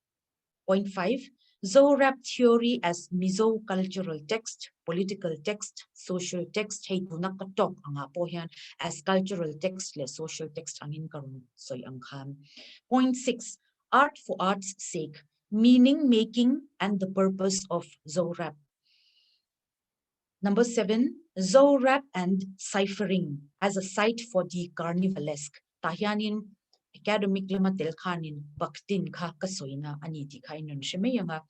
Point 5, Zorap theory as Mizo cultural text, political text, social text, hei tuna ka talk anga pawh hian as cultural text leh social text angin ka rawn sawi ang khan. Point 6, Art for art's sake, meaning making and the purpose of Zorap. Number 7, Zorap and ciphering as a site for the carnivalesque. Tah hianin academic lama tel khanin Bakhtin kha ka sawina a ni tih kha in rawn hre mai ang a.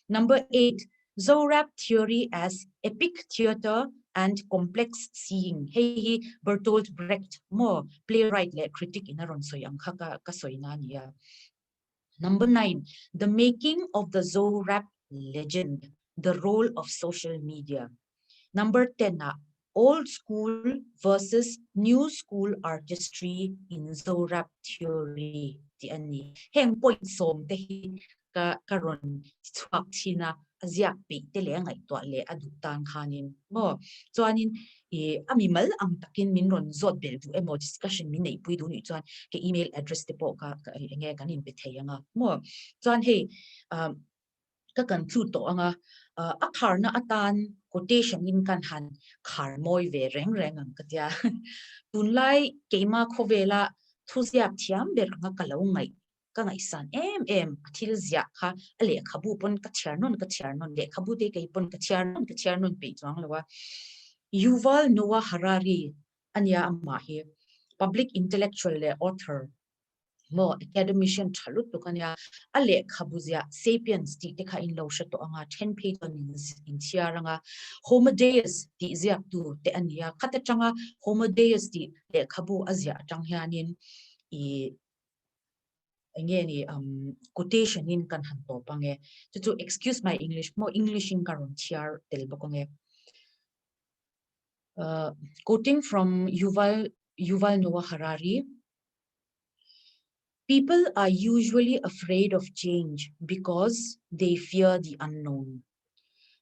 Number 8, Zorap theory as epic theatre and complex seeing. Hei hi Bertolt Brecht maw playwright leh critic in a rawn sawi ang kha ka ka sawina a ni a. Number 9, the making of the Zorap legend, the role of social media. Number 10 ah old school versus new school artistry in Zorap theory tih a ni. Heng point sawm te hi ka ka rawn ti chhuak thin a, a ziak peih te leh a ngaihtuah leh a duh tan khanin maw chuanin ih a mimal ang takin min rawn zawt belh duh emaw discussion min neihpui duh nih chuan ka email address te pawh kha eng nge kan inpe thei ang a maw chuan hei ah ka conclude tawh ang a, a kharna atan quotation in kan han khar mawi ve reng reng ang ka tia. Tunlai keima khawvela thuziak thiam ber anga ka lo ngaih, ka ngaihsan em em a thil ziah kha a lehkhabu pawn ka chhiar nawn ka chhiar nawn, lehkhabu te kei pawn ka chhiar nawn ka chhiar nawn peih chuang lo a. Yuval Noah Harari ania amah hi public intellectual leh author maw academician tha lutuk ania a lehkhabu ziah Sapiens tih te kha in lo hre tawh anga then phei chuan in in chhiar anga Homo Deus tih ziak tu te ania khat atanga Homo Deus tih lehkhabu a ziah atang hianin ih enge ni um quotation in kan han tawp ange chu chu excuse my English maw English in ka rawn chhiar tel bawk ange quoting from Yuval Yuval Noah Harari People are usually afraid of change because they fear the unknown.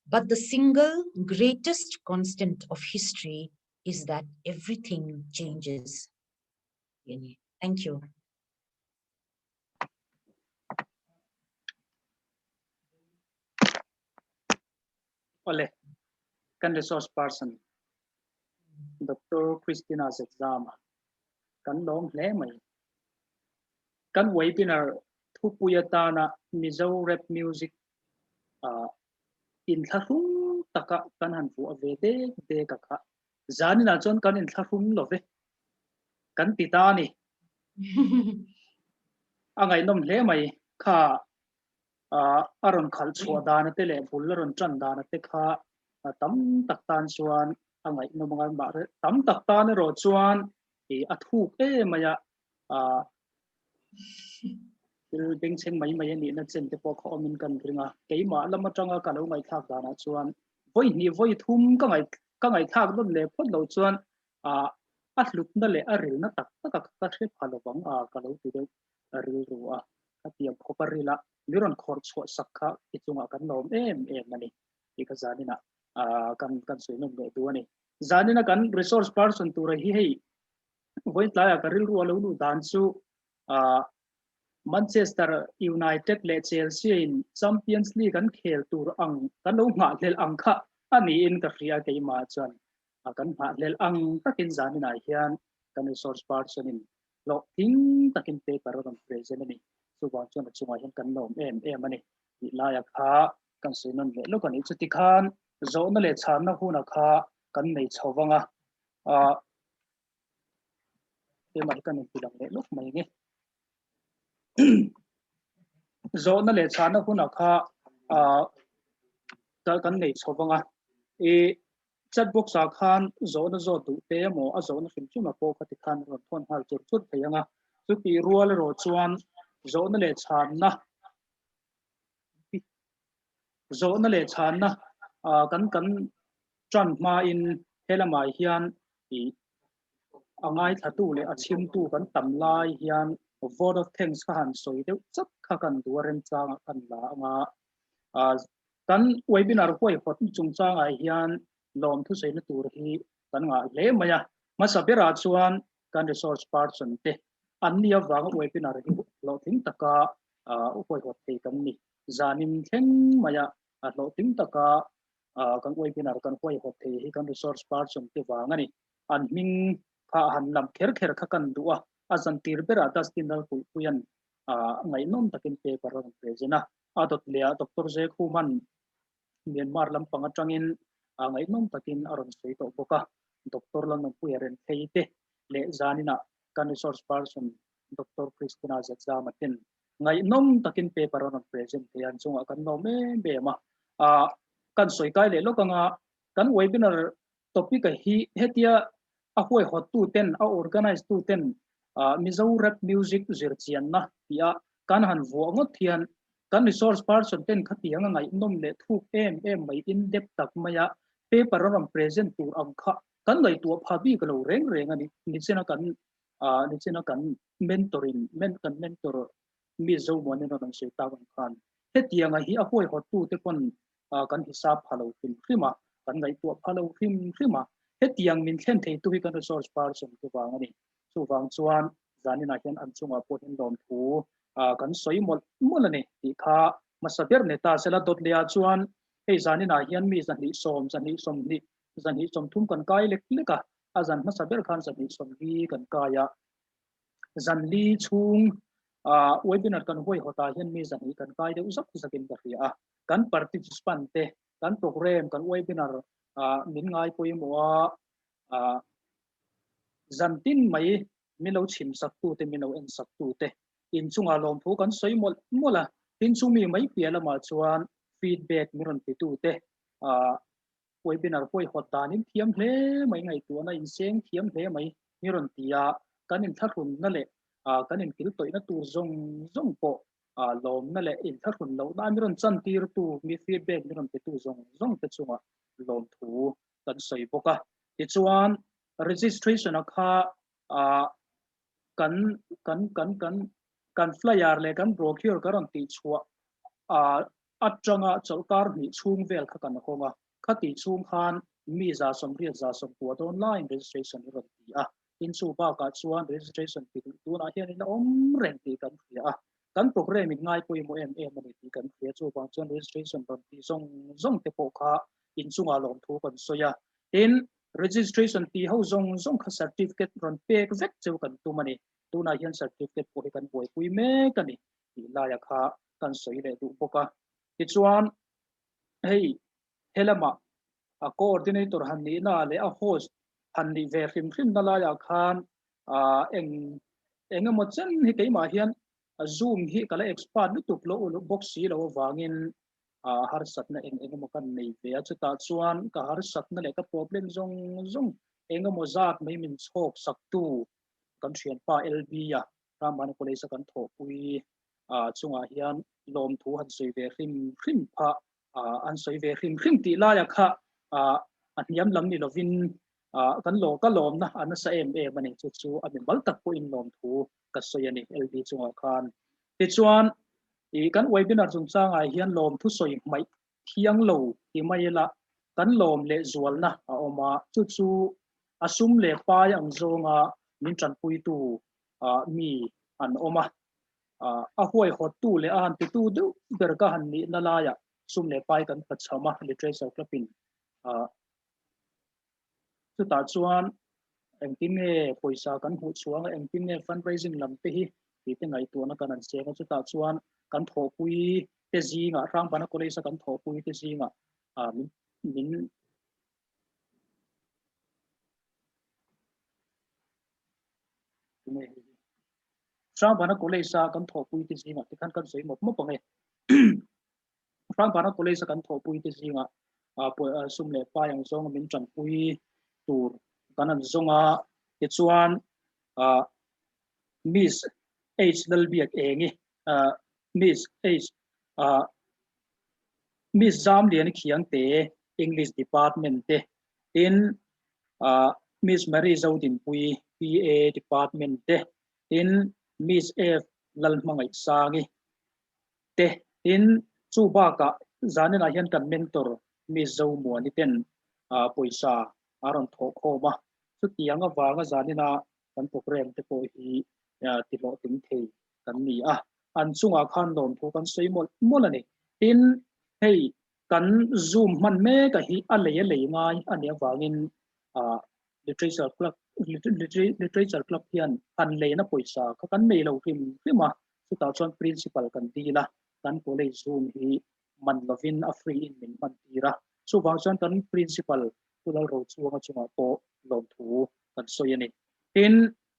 But the single greatest constant of history is that everything changes. Thank you. Ole, kan resource person Doctor Christina Zexama kan lawm hle mai. Kan webinar thupui atana Mizo rap music ah inthlahrung taka kan han vuah ve dek dek a kha. Zaninah chuan kan inthlahrung lo ve. Kan ti ta a ni. A ngaihnawm hle mai kha a rawn khalh chhuah dana te leh bul a rawn tan dana te kha tam tak tan chuan a ngaihnawm anga mah tam tak tan erawh chuan a thuk em mai a thil bengchheng mai mai a nihna chen te pawh kha awmin kan ring a keimah lam atanga ka lo ngaihthlak danah chuan vawi hnih vawi thum ka ngaih ka ngaihthlak nawn leh phawt lo chuan a hlutna leh a rilna tak tak a ka hre pha lovang a ka lo ti deuh rilru a khatiang khawp a rila mi rawn khawrh chhuah sak kha i chungah kan lawm em em a ni tih kha zaninah kan kan sawi nawm leh duh a ni. Zanina kan resource person tura hi hei vawiin tlaiah ka rilru a lo luh dan chu Manchester United leh Chelsea in Champions League an khel tur ang kan lo nghahhlelh ang kha a niin ka hria keimah chuan kan nghahhlelh ang takin zaninah hian kan resource person in hlawhtling takin paper a rawn present a ni. Chuvang chuan a chungah hian kan lawm em em a ni tih laia kha kan sawi nawn leh lawk a ni. Chuti khan zawhna leh chhanna huna kha kan nei chho vang a, ah keimah hi kan inti lang leh lawk mai nge. Zawhna leh chhanna huna kha ah kan nei chho vang a, i Chat box ah khan zawhna zawt duh te emaw a zawhna hrim hrim ah pawh kha ti khan rawn thawn nghal chur chur thei ang a, chutih rual erawh chuan zawhna leh chhanna zawhna leh chhanna ah kan kan tan hmain helamah hian ih a ngaithlatu leh a chhimtu kan tam lai hian vote of thanks kha han sawi deuh chat kha kan duh a remchangah kan la ang a, ah Kan webinar huaihawt chungchangah hian lawm thusaina tur hi kan ngah hle mai a. Hmasa berah chuan kan resource person te an ni avanga webinar hi hlawhtling taka huaihawt thei kan ni. Zanin thleng maia hlawhtling taka kan webinar kan huaihawt thei hi kan resource person te vang a ni. An hming kha han lam kher kher kha kan duh a, a zantir berah Dustin Lalkulhpuia'n ngaihnawm takin paper a rawn present a. A dawt leh ah Doctor Zekhuman Myanmar lampang atangin ngaihnawm takin a rawn sawi tawh bawk a. Doctor Lalnunpuia Renthei te leh zaninah kan resource person Doctor Christina Zatzama ten ngaihnawm takin paper a rawn present thei a, an chungah kan lawm em em a. Kan sawi kai leh lawk anga kan webinar topic a hi hetia a huaihawt tu ten a organize tu ten Mizo rap music zirchianna tia kan han vuah ngawt hian kan resource person ten khatiang a ngaihnawm leh thuk em em mai in depth tak maia paper a rawn present tur ang kha kan ngaihtuah pha bik lo reng reng a ni. Nichina kan nichina kan mentor in kan mentor Miss Zomuanin a rawn sawi tak ang khan. Hetianga hi a huaihawttute pawn kan hisap pha lo hrim hrim a, kan ngaihtuah pha lo hrim hrim a, hetiang min thlen theitu hi kan resource person te vang a ni. Chuvang chuan zaninah hian an chungah pawh hian lawmthu kan sawi mawlh mawlh a ni tih kha hmasa ber ni ta sela dawt lehah chuan hei zaninah hian mi 220, 220, 230 kan kai lek lek a, a zan hmasa ber khan 240 kan kai a. Zanli chhung webinar kan huaihawtah hian mi 200 kan kai deuh zak zakin ka hria a, kan participant te, kan program, kan webinar min ngai pawimawh a, zantin mai min lo chhim sak tute, min lo en sak tute inchungah lawmthu kan sawi mawlh mawlh a, tin chumi mai piah lamah chuan feedback min rawn pe tute Webinar huaihawt danin thiam hle mai, ngaihtuahna inseng thiam hle mai ni rawn ti a, kan inthlahrunna leh kan inkiltawihna tur zawng zawng pawh lawmna leh inthlahrun lohna a mi rawn chantirtu, mi feedback mi rawn petu zawng zawng te chungah lawmthu kan sawi bawk a. Tichuan, registration-a kha kan kan kan kan kan flyer leh kan brochure ka rawn tihchhuah atanga chawlhkar hnih chhung vel kha kan hawng a, khati chhung khan mi 180 190 dawn laiin registration hi rawn ti a, tin chu bakah chuan registration ti duh tunah hianin a awm reng tih kan hria a, kan program in ngai pawimawh em em a ni tih kan hria, chuvang chuan registration rawn ti zawng zawng te pawh kha inchungah lawmthu kan sawi a, tin registration ti ho zawng zawng kha certificate rawn pek vek cheu kan tum a ni, tunah hian certificate pawh hi kan buaipui mek a ni tih laia kha kan sawi leh duh bawk a. Tichuan, hei helamah a coordinator han nihna leh a host han nih ve hrim hrimna laiah khan eng eng emaw chen hi keimah hian Zoom hi ka la expert lutuk lo uluk bawk si lo avangin harsatna eng eng emaw kan nei ve a. Chutah chuan ka harsatna leh ka problem zawng zawng eng emaw zat mai min chhawk saktu kan thianpa LB-a Ramana College-a kan thawhpui chungah hian lawmthu han sawi ve hrim hrim kha an sawi ve hrim hrim tih laia kha a hniam lam ni lovin kan law ka lawmna a nasa em em a ni. Chu chu a mimal tak pawhin lawmthu ka sawi a ni LB chungah khan. Tichuan i kan webinar chungchangah hian lawmthu sawi hmaih thiang lo ti mai ila kan lawm leh zualna a awm a, chu chu a sum leh pai ang zawnga min tanpuitu mi an awm a. A huaihawttu leh a han titu deuh ber ka han nihna laiah sum leh pai kan pachham a, Literature Club-in chutah chuan engtin nge pawisa kan hmuh chhuang a, engtin nge fundraising lam te hi tih te ngaihtuahna kan han seng a, chutah chuan kan thawhpui te zingah Hrangbana College-a kan thawhpui te zingah min min Hrangbana College-a kan thawhpui te zingah tikhan kan sawi mawp mawp ang e. Hrangbana College-a kan thawhpui te zingah sum leh pai ang zawnga min tanpui tur kan han zawng a, tichuan Miss H Lalbiak Engi, Miss H Miss Zamliani Khiangte English Department te, tin Miss Marie Zodinpuii PA Department te, tin Miss F Lalhmangaihsangi te, tin chu bakah zaninah hian kan mentor Miss Zomuani ten pawisa a rawn thawh khawm a, chutiang avanga zanina kan program te pawh hi tihlawhtling thei kan ni a, an chungah khan lawmthu kan sawi mawlh mawlh a ni. Tin, hei kan Zoom hman mek a hi a lei a lei ngai a nih avangin Literature Club Literature Club hian han leina pawisa kha kan nei lo hrim hrim a, chutah chuan Principal kan dil a, kan college Zoom hi man lovin a free in min hman tir a, chuvang chuan kan Principal Pu Lalrochuanga chungah pawh lawmthu kan sawi a ni. Tin,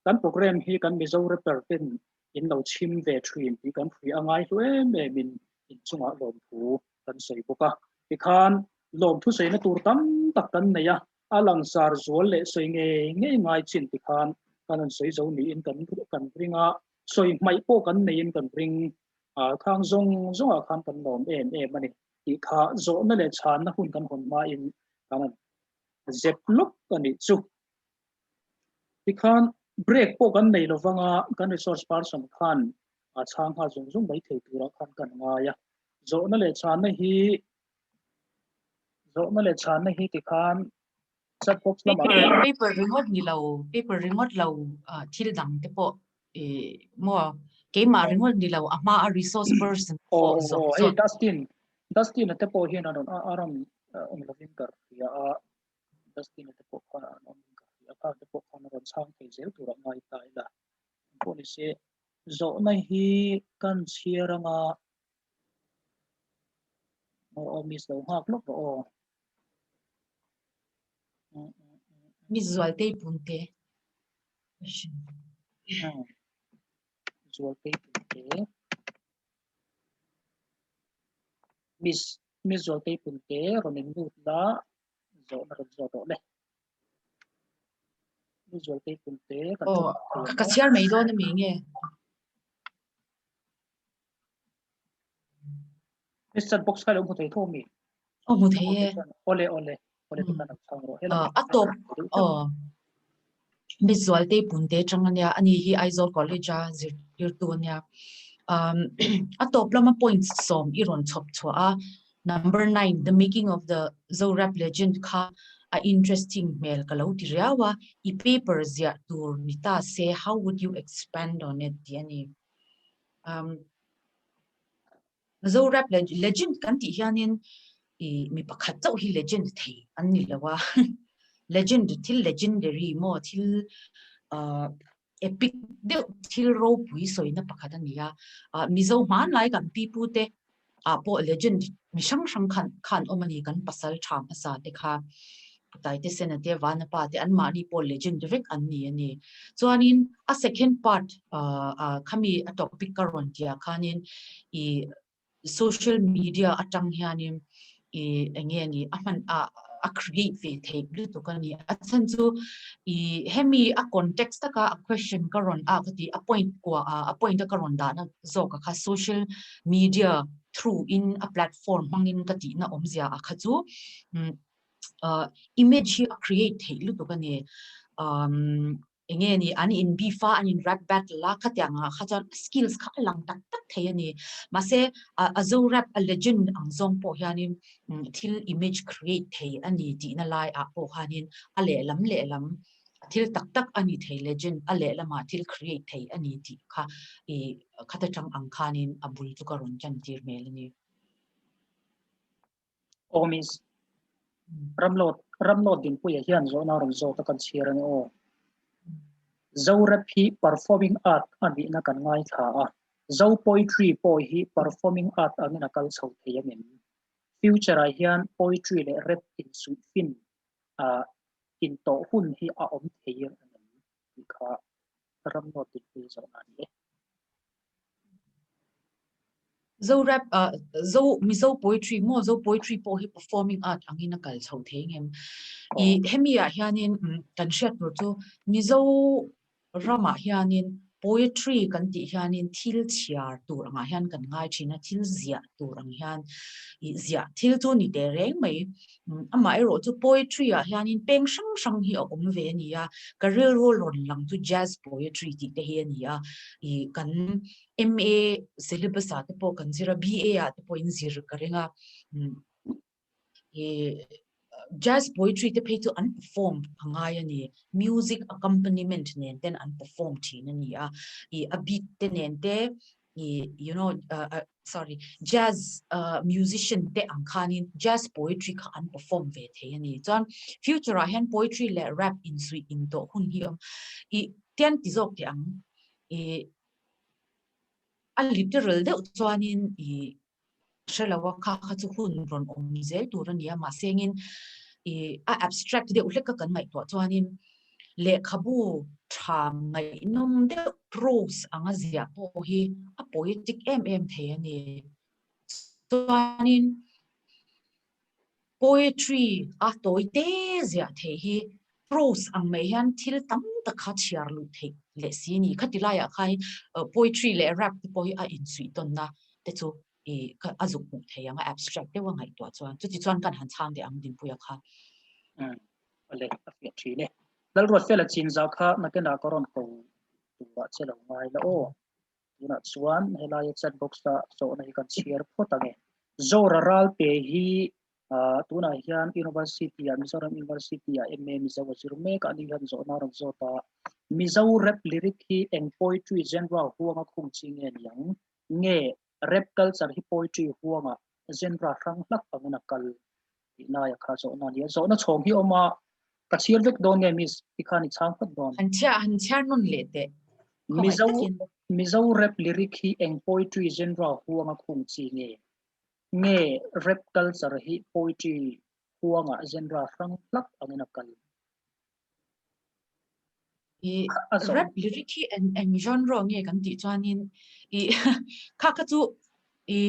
kan program hi kan Mizo rapper ten in lo chhim ve thin tih kan hria a ngai hlu em em in inchungah lawmthu kan sawi bawk a. Tikhan lawmthu sawina tur tam tak kan nei a, a langsar zual leh sawi ngei ngei ngai chin tikhan kan rawn sawi zo niin kan kan ring a, sawi hmaih pawh kan neiin kan ring a, khang zawng zawngah khan kan lawm em em a ni tih kha zawhna leh chhanna hun kan hawn hmain kan rawn zep lawk a nih chu. Tikhan break pawh kan nei lo vang a, kan resource person khan a chhang nghal zung zung mai thei turah khan kan ngai a. Zawhna leh chhanna hi zawhna leh chhanna hi tikhan chat box lamah Paper paper ringawt ni lo paper ringawt lo thil dang te pawh i maw keimah ringawt ni lo a hma a resource person Aw pawh zawk aw hei zawk Dustin Dustin a te pawh hian a rawn a rawn awm lovin ka hria a Dustin a te pawh khan an awm in ka hria a kha te pawh khan a rawn chhang thei zel tur a ngai ta ila pawh ni se zawhna hi kan chhiar anga aw aw miss lo nghak lawk rawh aw. Miss Zualtei Punte. Zualtei Punte. Miss Miss Zualtei Punte rawn in lut la zawhna rawn zawt rawh le. Miss Zualtei Punte kan Aw, ka chhiar mai dawn ami nge? Miss chat box kha lo hmu thei tho mi? Aw hmu thei e. Ole ole ole te kan chang rawh. A tawp aw Miss Zualtei Punte tang ania ani hi Aizawl College a zirtirtu ania. Um a tawp lama points sawm i rawn chhawp chhuah a number 9 the making of the Zorap legend kha a interesting hmel ka lo ti riau a i paper ziah tur ni ta se how would you expand on it tih ani. Um Zorap legend kan tih hianin i mi pakhat chauh hi legend thei an ni lo a legend thil legendary maw thil uh, epic deuh thil ropui sawina pakhat a ni a uh, Mizo hmanlai kan pipu te ah pawh legend mi hrang hrang khan khan awm a ni kan pasal tha hmasa te kha Taite Sena te Vanapa te an mahni pawh legend vek an ni a ni. Chuanin a second part khami a topic ka rawn tia khanin i social media atang hianin i enge ni a hman a a create ve thei lutuk a ni. A chhan chu i hemi a context taka a question ka rawn a ka ti a point kua a point a ka rawn dahna zawk a kha social media through in a platform hmangin ka tihna awmzia a kha chu image hi a create theih lutuk a ni. Um, enge ni an in beef a an in rap battle a khatiang ah kha chuan skills kha a lang tak tak thei a ni. Mahse a zo rap a legend ang zawng pawh hianin thil image create thei a ni tihna lai ah pawh khanin a lehlam lehlam thil tak tak a ni thei legend a lehlamah thil create thei a ni tih kha i khata tang ang khanin a bul chu ka rawn tan tir hmel a ni. Aw miss. Ramlawt Ramlawt Dinpuia hian zawhna rawn zawt a kan chhiar a ni aw. Zorep hi performing art a nihna kan ngaithla a, Zo poetry pawh hi performing art angin a kal chho thei a ngem? Future ah hian poetry leh rap insuihfin ah intawh hun hi a awm thei a ngem tih kha Ramlawt Dinpuia zawhna a ni e. Zo rap uh, zo Mizo poetry maw Zo poetry pawh hi performing art angin a kal chho thei ngem. I hemi ah hianin kan hriat tur chu Mizo ramah hianin poetry kan tih hianin thil chhiar tur angah hian kan ngai thin a, thil ziah tur ang hian i ziah thil chu ni teh reng mai. Amaherawh chu poetry ah hianin peng hrang hrang hi a awm ve a ni a, ka rilru rawn lang chu jazz poetry tih te hi a ni a, ih kan MA syllabus ah te pawh kan zir a, BA ah te pawh in zir ka ring a, ih jazz poetry te phei chu an perform a ngai a ni, music accompaniment nen ten an perform thin a ni a, ih a beat te nen te you know sorry jazz musician te ang khanin jazz poetry kha an perform ve thei a ni chuan future ah hian poetry leh rap insuih in tawh hun hi awm i tian ti zawk teh ang i a literal deuh chuanin i hre lo a kha kha chu hun rawn awm zel tur a ni a mahse engin i a abstract deuh hlek a kan ngaihtuah chuanin lehkhabu tha ngaihnawm deuh prose anga ziah pawh hi a poetic em em thei a ni. Chuanin poetry a tawi te ziah theih hi prose ang mai hian thil tam tak kha chhiar luh theih leh si a ni. Khati laiah khan poetry leh rap te pawh hi a insuih tawnna te chu i a zuk hmuh thei ang a abstract deuh a ngaihtuah chuan. Chuti chuan kan han chhang leh ang Dinpuia kha. Ale a fiah thin e. Lalruatfela chinza kha nakinah ka rawn ko turah che lo ngai la aw. Tunah chuan helaia chat box ah zawhna hi kan chhiar phawt ang e. Zora Ralte hi tunah hian University ah Mizoram University ah MA Mizo a zir mek a, ani hian zawhna a rawn zawt a, Mizo rap lyric hi eng poetry genre huanga khung chi nge ni ang? Nge rap culture hi poetry huanga genre hrang hlak angin a kal tih laia kha zawhna a ni a. Zawhna chhawng hi a awm a, ka chhiar vek dawn nge miss tikhan i chhang phawt dawn? Han chhiar han chhiar nawn leh teh. Khawngaih takin. Mizo rap lyric hi eng poetry genre huanga khung chi nge? Nge rap culture hi poetry huanga genre hrang hlak angin a kal? I rap lyric hi eng eng genre nge kan tih chuanin i kha kha chu i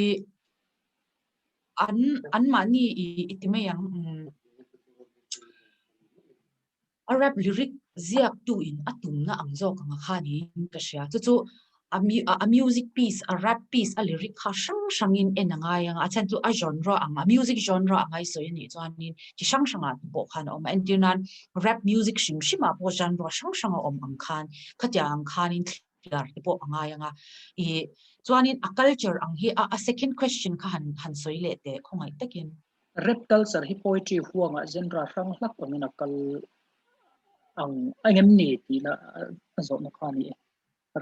an an mahni i i ti mai ang a rap lyric ziak tu in a tumna ang zawk anga kha niin ka hria chu chu a a music piece a rap piece a lyric kha hrang hrangin en a ngai ang a chhan chu a genre ang a music genre a ngai sawi a nih chuanin chi hrang hrangah te pawh khan a awm a entir nan rap music hrim hrimah pawh genre hrang hrang a awm ang khan khatiang ang khanin thliar te pawh a ngai ang a ih chuanin a culture ang hi a a second question kha han han sawi leh teh khawngaih takin. Rap culture hi poetry huangah genre hrang hlak angin a kal ang engem ni tih la a zawhna kha a ni e.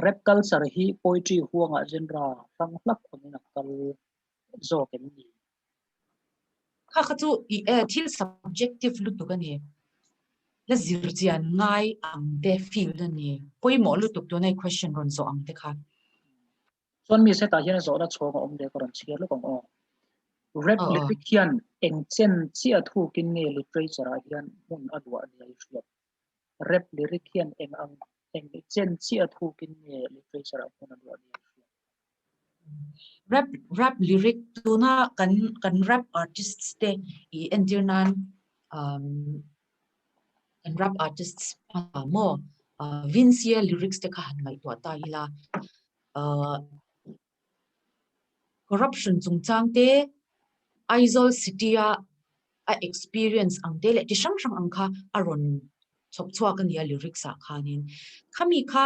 Rap culture hi poetry huangah genre hrang hlak angin a kal zawk em ni? Kha kha chu i e thil subjective lutuk a ni. La zir chian ngai ang te field a ni. Pawimawh lutuk tuna i question rawn zawh ang te kha. Chuan mi setah hian zawhna chhawng a awm ve ka rawn chhiar lawk ang aw. Rap lyric hian eng chen chiah thukin nge literature ah hian hmun a luah a nia i hriat? Rap lyric hian eng ang eng chen chiah thukin nge literature ah hmun a luah a nia i hriat? Rap rap lyric tuna kan kan rap artists te i entir nan um kan rap artists hmasa maw Vincy-a lyrics te kha han ngaihtuah ta ila corruption chungchang te Aizawl city a a experience ang te leh chi hrang hrang ang kha a rawn chhawp chhuak a nia lyrics ah khanin khami kha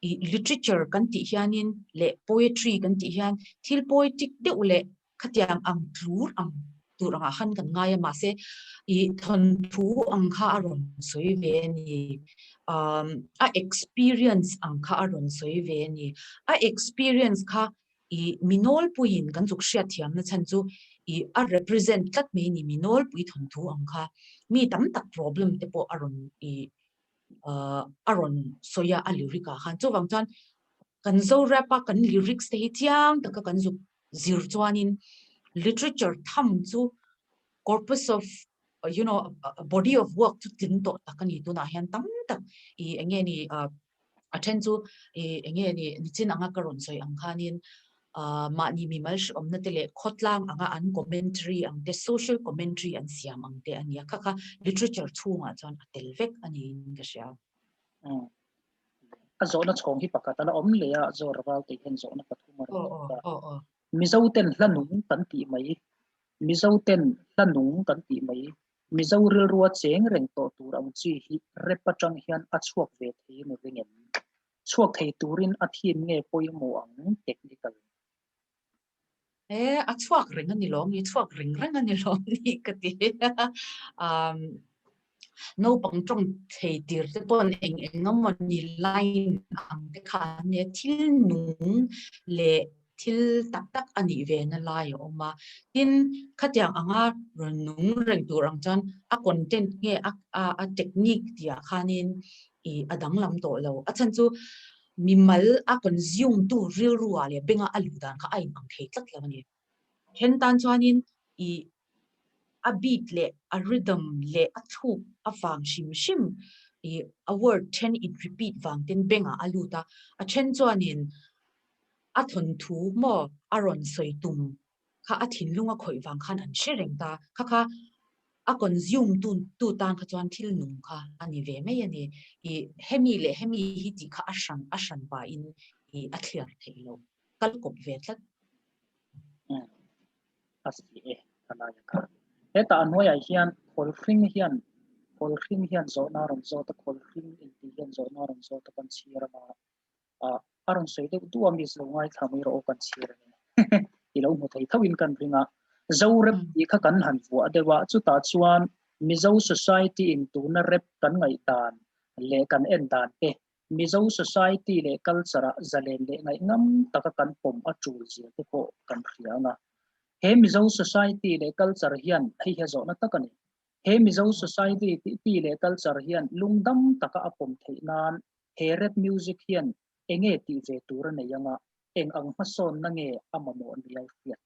ih literature kan tih hianin leh poetry kan tih hian thil poetic deuh leh khatiang ang tlur ang tur angah khan kan ngai a mahse ih thawnthu ang kha a rawn sawi ve a ni umm a experience ang kha a rawn sawi ve a ni a experience kha ih mi nawlpuiin kan zuk hriat thiamna chhan chu ih a represent tlat mai a ni mi nawlpui thawnthu ang kha mi tam tak problem te pawh a rawn ih a rawn sawi a a lyric ah khan chuvang chuan kan zo rap a kan lyrics te hi chiang taka kan zuk zir chuanin literature tham chu corpus of you know body of work chu tling tawh tak a ni tunah hian tam tak i eng nge ni a then chu i eng nge ni nichin anga ka rawn sawi ang khanin mahni mimal hreawmna te leh khawtlang anga an commentary ang te social commentary an siam ang te a ni a kha kha literature chhungah chuan a tel vek a niin ka hria. A zawhna chhawng hi pakhat a la awm leh a, Zawr Ralte hian zawhna pathum a rawn zawt a. Mizo ten hla nung kan tih mai, Mizo ten hla nung kan tih mai, Mizo rilrua cheng reng tawh tur ang chi hi rep atang hian a chhuak ve thei emaw ring em? Chhuak thei turin a theme nge pawimawh ang technical? E, a chhuak reng a ni lawm ni, chhuak reng reng a ni lawm ni ka ti. Um, naupang tawng thei tir te pawn eng eng emaw ni line ang te kha an nia, thil nung leh thil tak tak a nih ve na lai a awm a. Tin, khatiang anga rawn nung reng tur ang chuan a content nge a a technique tih ah khanin ih a danglam tawh lo. A chhan chu mimal a consume tu rilru ah leh benga a luh dan kha a inang thei tlat lo a ni. Then tan chuanin ih a beat leh a rhythm leh a thluk a vang hrim hrim ih a word then in repeat vang ten bengah a lut a, a then chuanin a thawnthu maw a rawn sawi tum kha a thinlung a khawih vang khan an hre reng ta, kha kha a consume tu tu tan kha chuan thil nung kha a ni ve mai a ni. Ih hemi leh hemi hi tih kha a hran a hran pahin ih a thliar theih loh kal kawp ve tlat. A si e a lai a kha. Hetah a hnuaiah hian Khawlhring hian Khawlhring hian zawhna a rawn zawt a, Khawlhring intih hian zawhna a rawn zawt a kan chhiar anga ah a rawn sawi deuh duh a miss lo ngaithla mai rawh aw kan chhiar a ni. I lo hmu thei tho in kan ring a. Zorep tih kha kan han vuah deuh a, chutah chuan Mizo society in tuna rep kan ngaihdan leh kan en dan te, Mizo society leh culture ah zalen leh ngaihngam taka kan pawm a tul zia te pawh kan hria ang a. He Mizo society leh culture hian hei hi a zawhna tak a ni. He Mizo society ti leh culture hian lungdam taka a pawm theih nan he rap music hian enge tih ve tur a nei ang a, eng ang hmasawnna nge a mamawh ni lo hriat.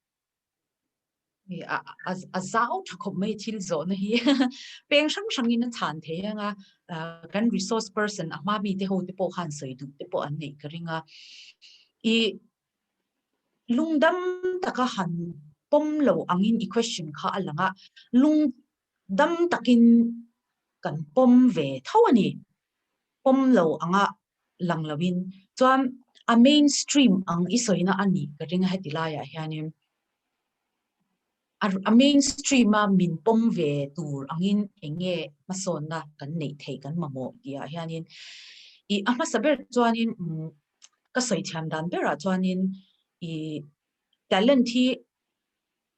A zau tha khawp mai thil zawhna hi peng hrang hrangin a chhan thei ang a, kan resource person a hma mite ho te pawh khan sawi duh te pawh an neih ka ring a. I lungdam taka han pawm lo angin i question kha a lang a, lungdam takin kan pawm ve tho a ni. Pawm lo anga lang lovin chuan a mainstream ang i sawina a nih ka ring a heti laiah hianin a mainstream a min pawm ve tur angin eng nge hmasawnna kan neih theih kan mamawh tihah hianin i a hmasa ber chuanin ka sawi thiam dan berah chuanin i talent hi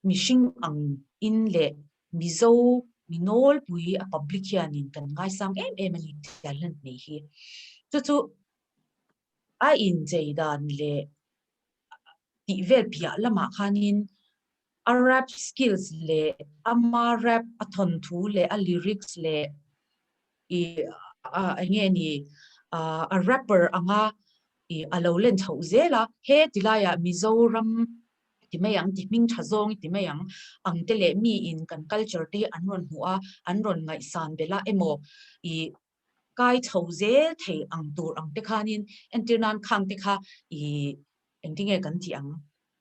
mihring ang in leh Mizo mi nawlpui a public hianin kan ngaisang em em a ni talent nei hi. Chu chu a inchei dan leh tih vel piah lamah khanin a rap skills leh ama rap a thawnthu leh a lyrics leh i eng nge ni a rapper anga i a lo len chhoh zel a, he tilaiah Mizoram ti mai ang, ti hming tha zawng i ti mai ang, ang te leh mi in kan culture te hi an rawn hmuh a, an rawn ngaihsan belh a emaw i kai chho zel thei ang tur ang te khanin entir nan khang te kha i engtinge kan tih ang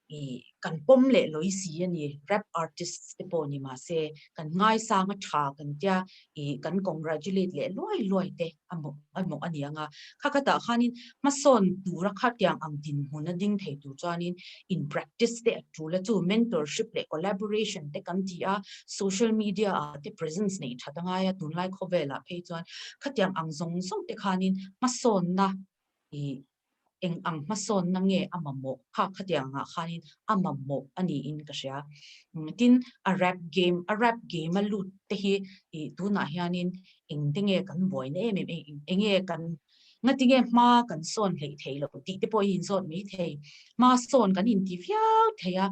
i kan pawm leh lawi si a ni, rap artists te pawh ni mahse kan ngaisang a tha kan tia i kan congratulate leh luai luai te a mawh a mawh a ni ang a, kha khatah khanin hmasawn tura khatiang ang dinhmun a ding thei tur chuanin in practice te a tul a chu mentorship leh collaboration te kan ti a, social media ah te presence neih that a ngai a tunlai khawvelah phei chuan khatiang ang zawng zawng te khanin hmasawnna ih eng ang hmasawnna nge a mamawh kha khatiang ah khanin a mamawh a niin ka hria. Tin, a rap game, a rap game a lut te hi ih tunah hianin eng te nge kan buaina em em eng nge kan ngati nge hma kan sawn hleih theih loh tih te pawh hi inzawt mai thei. Hma sawn kan inti viau thei a.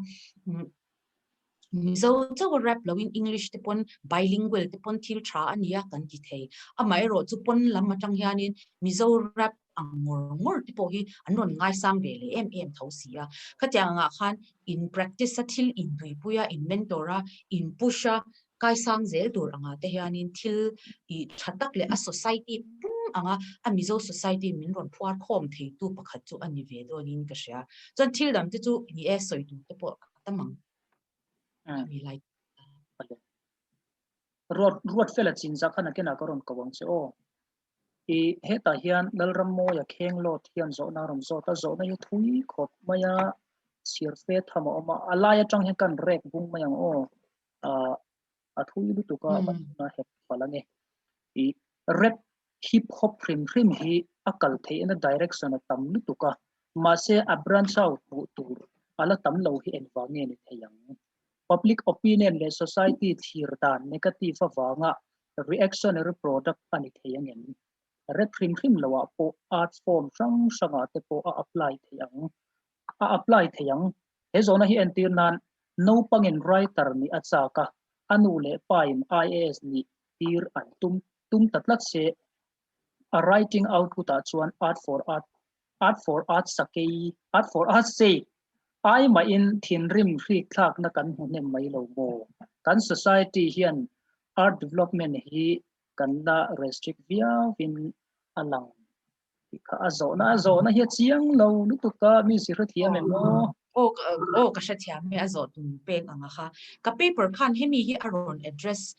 Mizo chauh a rap loin English te pawn bilingual te pawn thil tha a nia kan ti thei. Amaherawh chu pawn lam atang hianin Mizo rap ang ngawr ngawr te pawh hi an rawn ngaisang ve leh em em tho si a. Khatiang angah khan in practice a thil intuipui a, in mentor a, in push a, kaisang zel tur angah te hianin thil ih tha tak leh a society pum anga a Mizo society min rawn phuar khawm theitu pakhat chu a ni ve dawnin ka hria. Chuan thil dang te chu ni e sawi tur te pawh a tam ang. Mi lai. Ruat ruat fela chin za khan a kena ka rawn ko ang che aw. I hetah hian Lalrammawia kheng lawt hian zawhna a rawn zawt a, zawhna hi thui khawp mai a, chhir fe tham a awm a, a lai atang hian kan rek bung mai ang aw, ah a thui lutuk a, a hek palh ange. I rap hip hop hrim hrim hi a kal theihna direction a tam lutuk a, mahse a branch out hmuh tur a la tam lo hi engvang nge ni thei ang? Public opinion leh society thlir dan negative avanga reactionary product a ni thei ang em? Rap hrim hrim loah pawh art form hrang hrangah te pawh a apply thei ang. A apply thei ang. He zawhna hi entir nan naupangin writer nih a chak a, a nu leh pain IAS nih tir an tum tum ta tlat se, a writing output ah chuan art for art art for art sakei art for art sake ai mahin thinrim hrik thlakna kan hmu hnem mai lo maw? Kan society hian art development hi kan la restrict viauin a lang tih kha a zawhna a zawhna hi a chiang lo lutuk a, mi si hrethiam em aw? Aw aw ka hrethiam e a zawh tum pek ang a kha. Ka paper khan hemi hi a rawn address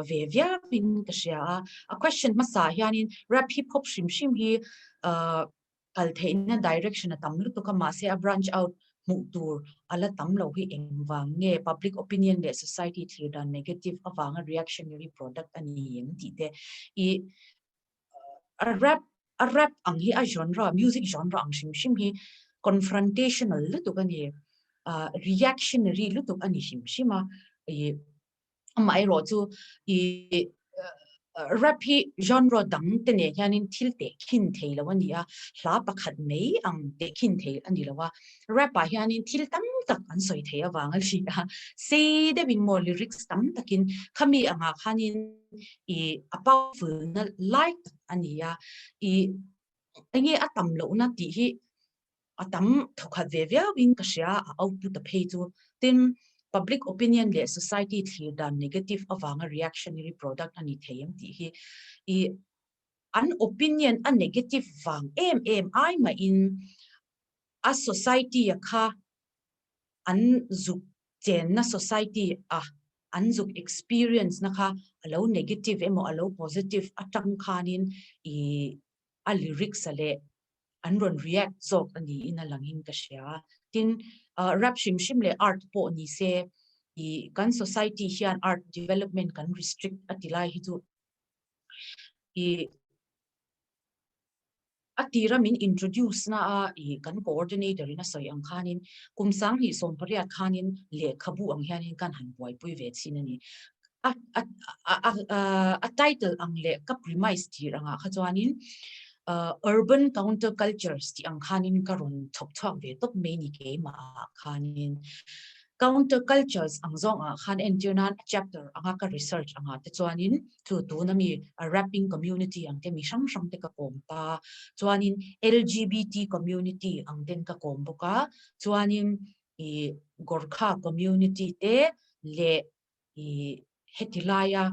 ve viauin ka hria a. A question hmasa hianin rap hip hop hrim hrim hi kal theihna direction a tam lutuk a mahse a branch out hmuh tur a la tam lo hi engvang nge public opinion leh society thlir dan negative avanga reactionary product a ni em tih te i a rap a rap ang hi a genre music genre ang hrim hrim hi confrontational lutuk a ni. reactionary lutuk a ni hrim hrim a, ih amaherawh chu ih rap hi genre dang te nen hianin thil tehkhin thei lo a ni a, hla pakhat mai ang tehkhin thei a ni lo a, rap ah hianin thil tam tak an sawi thei avang a ni a, sei deuhin maw lyrics tam takin khami angah khanin ih a powerful na lai tak a ni a, ih enge a tam lohna tih hi a tam thawkhat ve viauin ka hria a output a phei chu. Tin, public opinion leh society thlir dan negative avanga reactionary product a ni thei em tih hi i an opinion a negative vang em em ai mahin a society a kha an zuk chenna society a an zuk experience na kha a lo negative emaw a lo positive atang khanin i a lyrics a leh an rawn react zawk a niin a langin ka hria. Tin, rap hrim hrim leh art pawh ni se, i kan society hian art development kan restrict a ti lai hi chu i a tira min introduce na a i kan coordinator in a sawi ang khanin kum sanghnih sawmpariat khanin lehkhabu ang hianin kan han buaipui ve chin a ni. A a a a title ang leh ka premise tir angah kha chuanin urban counter cultures tih ang khanin ka rawn chhawp chhuak ve tawp mai ni keimah ah khanin counter cultures ang zawng ah khan entir nan chapter anga ka research angah te chuanin chu tuna mi a rapping community ang te mi hrang hrang te ka kawm ta chuanin LGBT community ang ten ka kawm bawk a chuanin i Gorkha community te leh i heti laia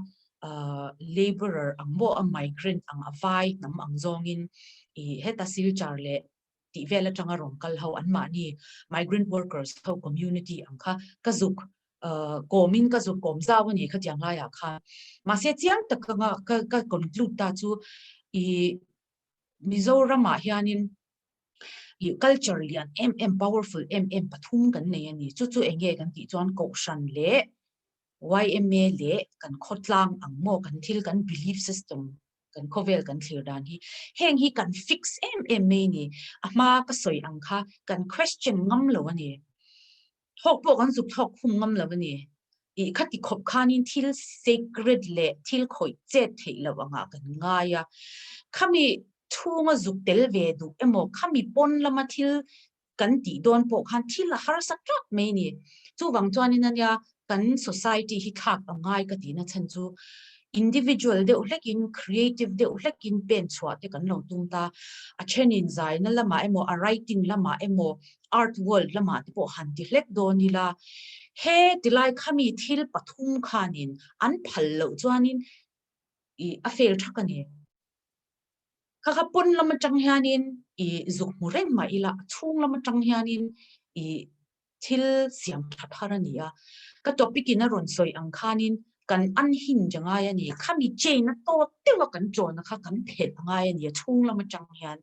labourer ang maw a migrant ang a vai hnam ang zawngin i heta Silchar leh tih vel atanga rawn kal ho anmahni migrant workers ho community ang kha ka zuk kawmin ka zuk kawm zau a ni khatiang laiah khan mahse chiang tak anga ka ka conclude ta chu i Mizoramah hianin i culture lian em em powerful em em pathum kan nei a ni. Chu chu eng nge kan tih chuan Kohhran leh YMA leh kan khawtlang ang maw kan thil kan belief system kan khawvel kan thlir dan hi heng hi kan fix em em mai a ni. A hma ka sawi ang kha kan question ngam lo a ni. Thawk pawh kan zuk thawk khum ngam lo a ni. Ih khati khawp khanin thil sacred leh thil khawih chet theih loh angah kan ngai a. Khami chhunga zuk tel ve duh emaw khami pawn lama thil kan tih dawn pawh khan thil a harsa tlat mai a ni. Chuvang chuanin ania kan society hi thlak a ngai ka tihna chhan chu individual deuh hlekin creative deuh hlekin pen chhuah te kan lo tum ta. A thenin zaina lamah emaw a writing lamah emaw art world lamah te pawh han ti hlek dawn ila, he tilai khami thil pathum khanin an phal loh chuanin i a fail thak a ni. Kha kha pawn lam atang hianin i zuk hmu reng mah ila a chhung lam atang hianin i thil siam tha thar a ni a. Ka topic in a rawn sawi ang khanin kan unhinge a ngai a ni. Khami chain a tawt deuh a kan chawn a kha kan phelh a ngai a ni a chhung lam atang hian.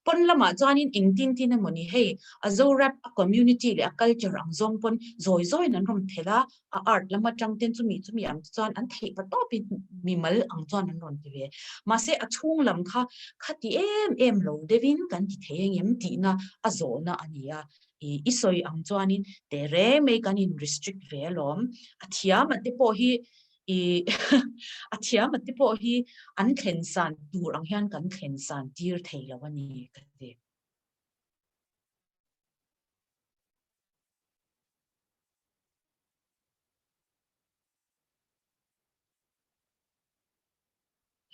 Pawn lamah chuanin engtin tin emaw ni hei a Zorap a community leh a culture ang zawng pawn zawi zawiin an rawn phelh a, a art lam atang ten chumi chumi ang te chuan an theih pa tawpin mimal ang chuan an rawn ti ve. Mahse a chhung lam kha khati em em lo deuhin kan ti thei engem tihna a zawhna a ni a. I i sawi ang chuanin teh reng mai kan in restrict ve alawm. A thiam a te pawh hi i a thiam a te pawh hi an thlen san tur ang hian kan thlen san tir thei lo a ni ka ti.